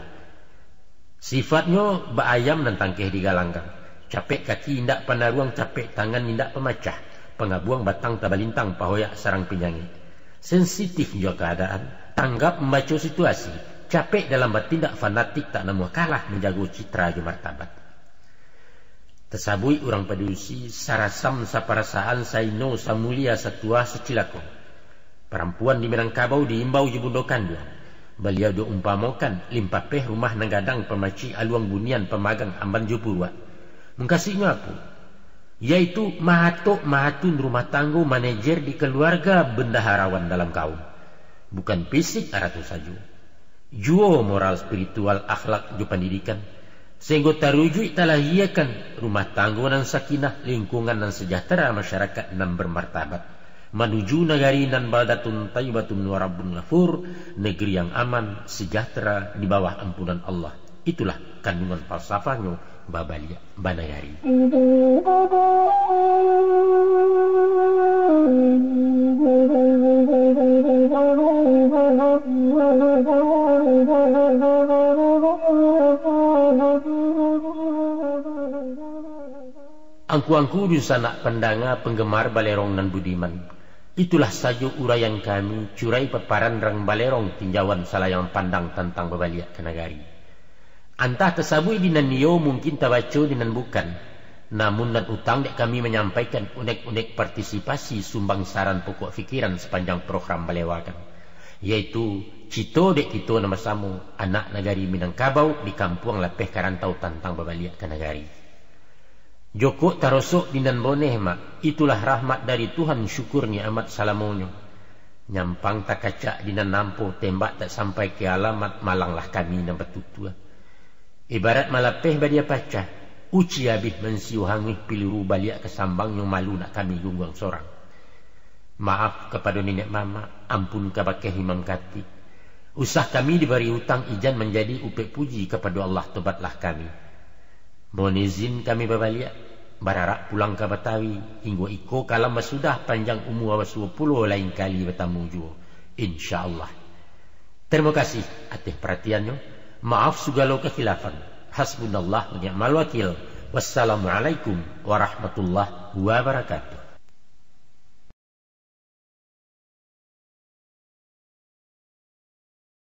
Sifatnyo baayam nan tangkeh digalanggang. Capek kaki indak panaruang, capek tangan indak pamacah. Pangabuang batang tabalintang, pahoyak sarang pinyangik. Sensitif jo kaadaan, tanggap mambaco situasi, capek dalam batindak, fanatik tak namuah kalah, manjago citra jo martabat. Tasabuik urang padusi, sarasam saparasaan, saino, samulia, satuah, sacilako. Parampuan di Minangkabau diimbau jo bundo kanduang. Baliau diumpamokan, limpapeh rumah nan gadang, pamacik aluang bunian, pamagang amban jo puruak. Mungkasiknyo apo? Yaitu mahatok mahatun rumah tanggo, manajer di kaluarga, bendaharawan dalam kaum. Bukan fisik arato sajo, juo moral, spiritual, akhlak, jo pandidikan, sahinggo tarujuik talahiakan rumah tanggo nan sakinah, lingkungan nan sejahtera, masyarakat nan bermartabat, manuju nagari nan baldatun thayyibatun wa rabbun ghafur, negeri yang aman, sejahtera, di bawah ampunan Allah. Itulah kandungan falsafahnyo babaliak banagari. Angku-angku dunsanak pandanga, panggemar Balerong nan budiman, itulah sajo uraian kami, curai paparan rang Balerong, tinjauan salayang pandang tantang babaliak ka nagari. Antah tasabuik di nan iyo, mungkin tabaco di nan bukan, namun nan utang dek kami manyampaikan unek-unek partisipasi sumbang saran pokok pikiran sapanjang program balewakan, yaitu cito dek kito nan basamo, anak nagari Minangkabau di kampuang lapeh ka rantau, tantang babaliak ka nagari. Jokok tarosok di nan boneh, Mak, itulah rahmat dari Tuhan, syukur nikmat salamonyo. Nyampang takacak di nan nampo, tembak tak sampai ka alamat, malanglah kami nan batutua. Ibarat malapeh badia pacah, uci abih mansiu hanguih, piluru baliak ka sambangnyo, malu nak kami gungguang sorang. Maaf kapado niniak mamak, ampun ka bakeh imam katik. Usah kami dibari utang, ijan manjadi upek puji kapado Allah, tobatlah kami. Mohon izin kami babaliak, bararak pulang ka Batawi, hinggo iko kalam basudah, panjang umua basuo pulo, lain kali batamu juo, insya Allah. Tarimo kasih ateh paratiannyo. Maaf sugalo kakhilafan. Hasbunallah wa ni'mal wakil. Wassalamualaikum warahmatullahi wabarakatuh.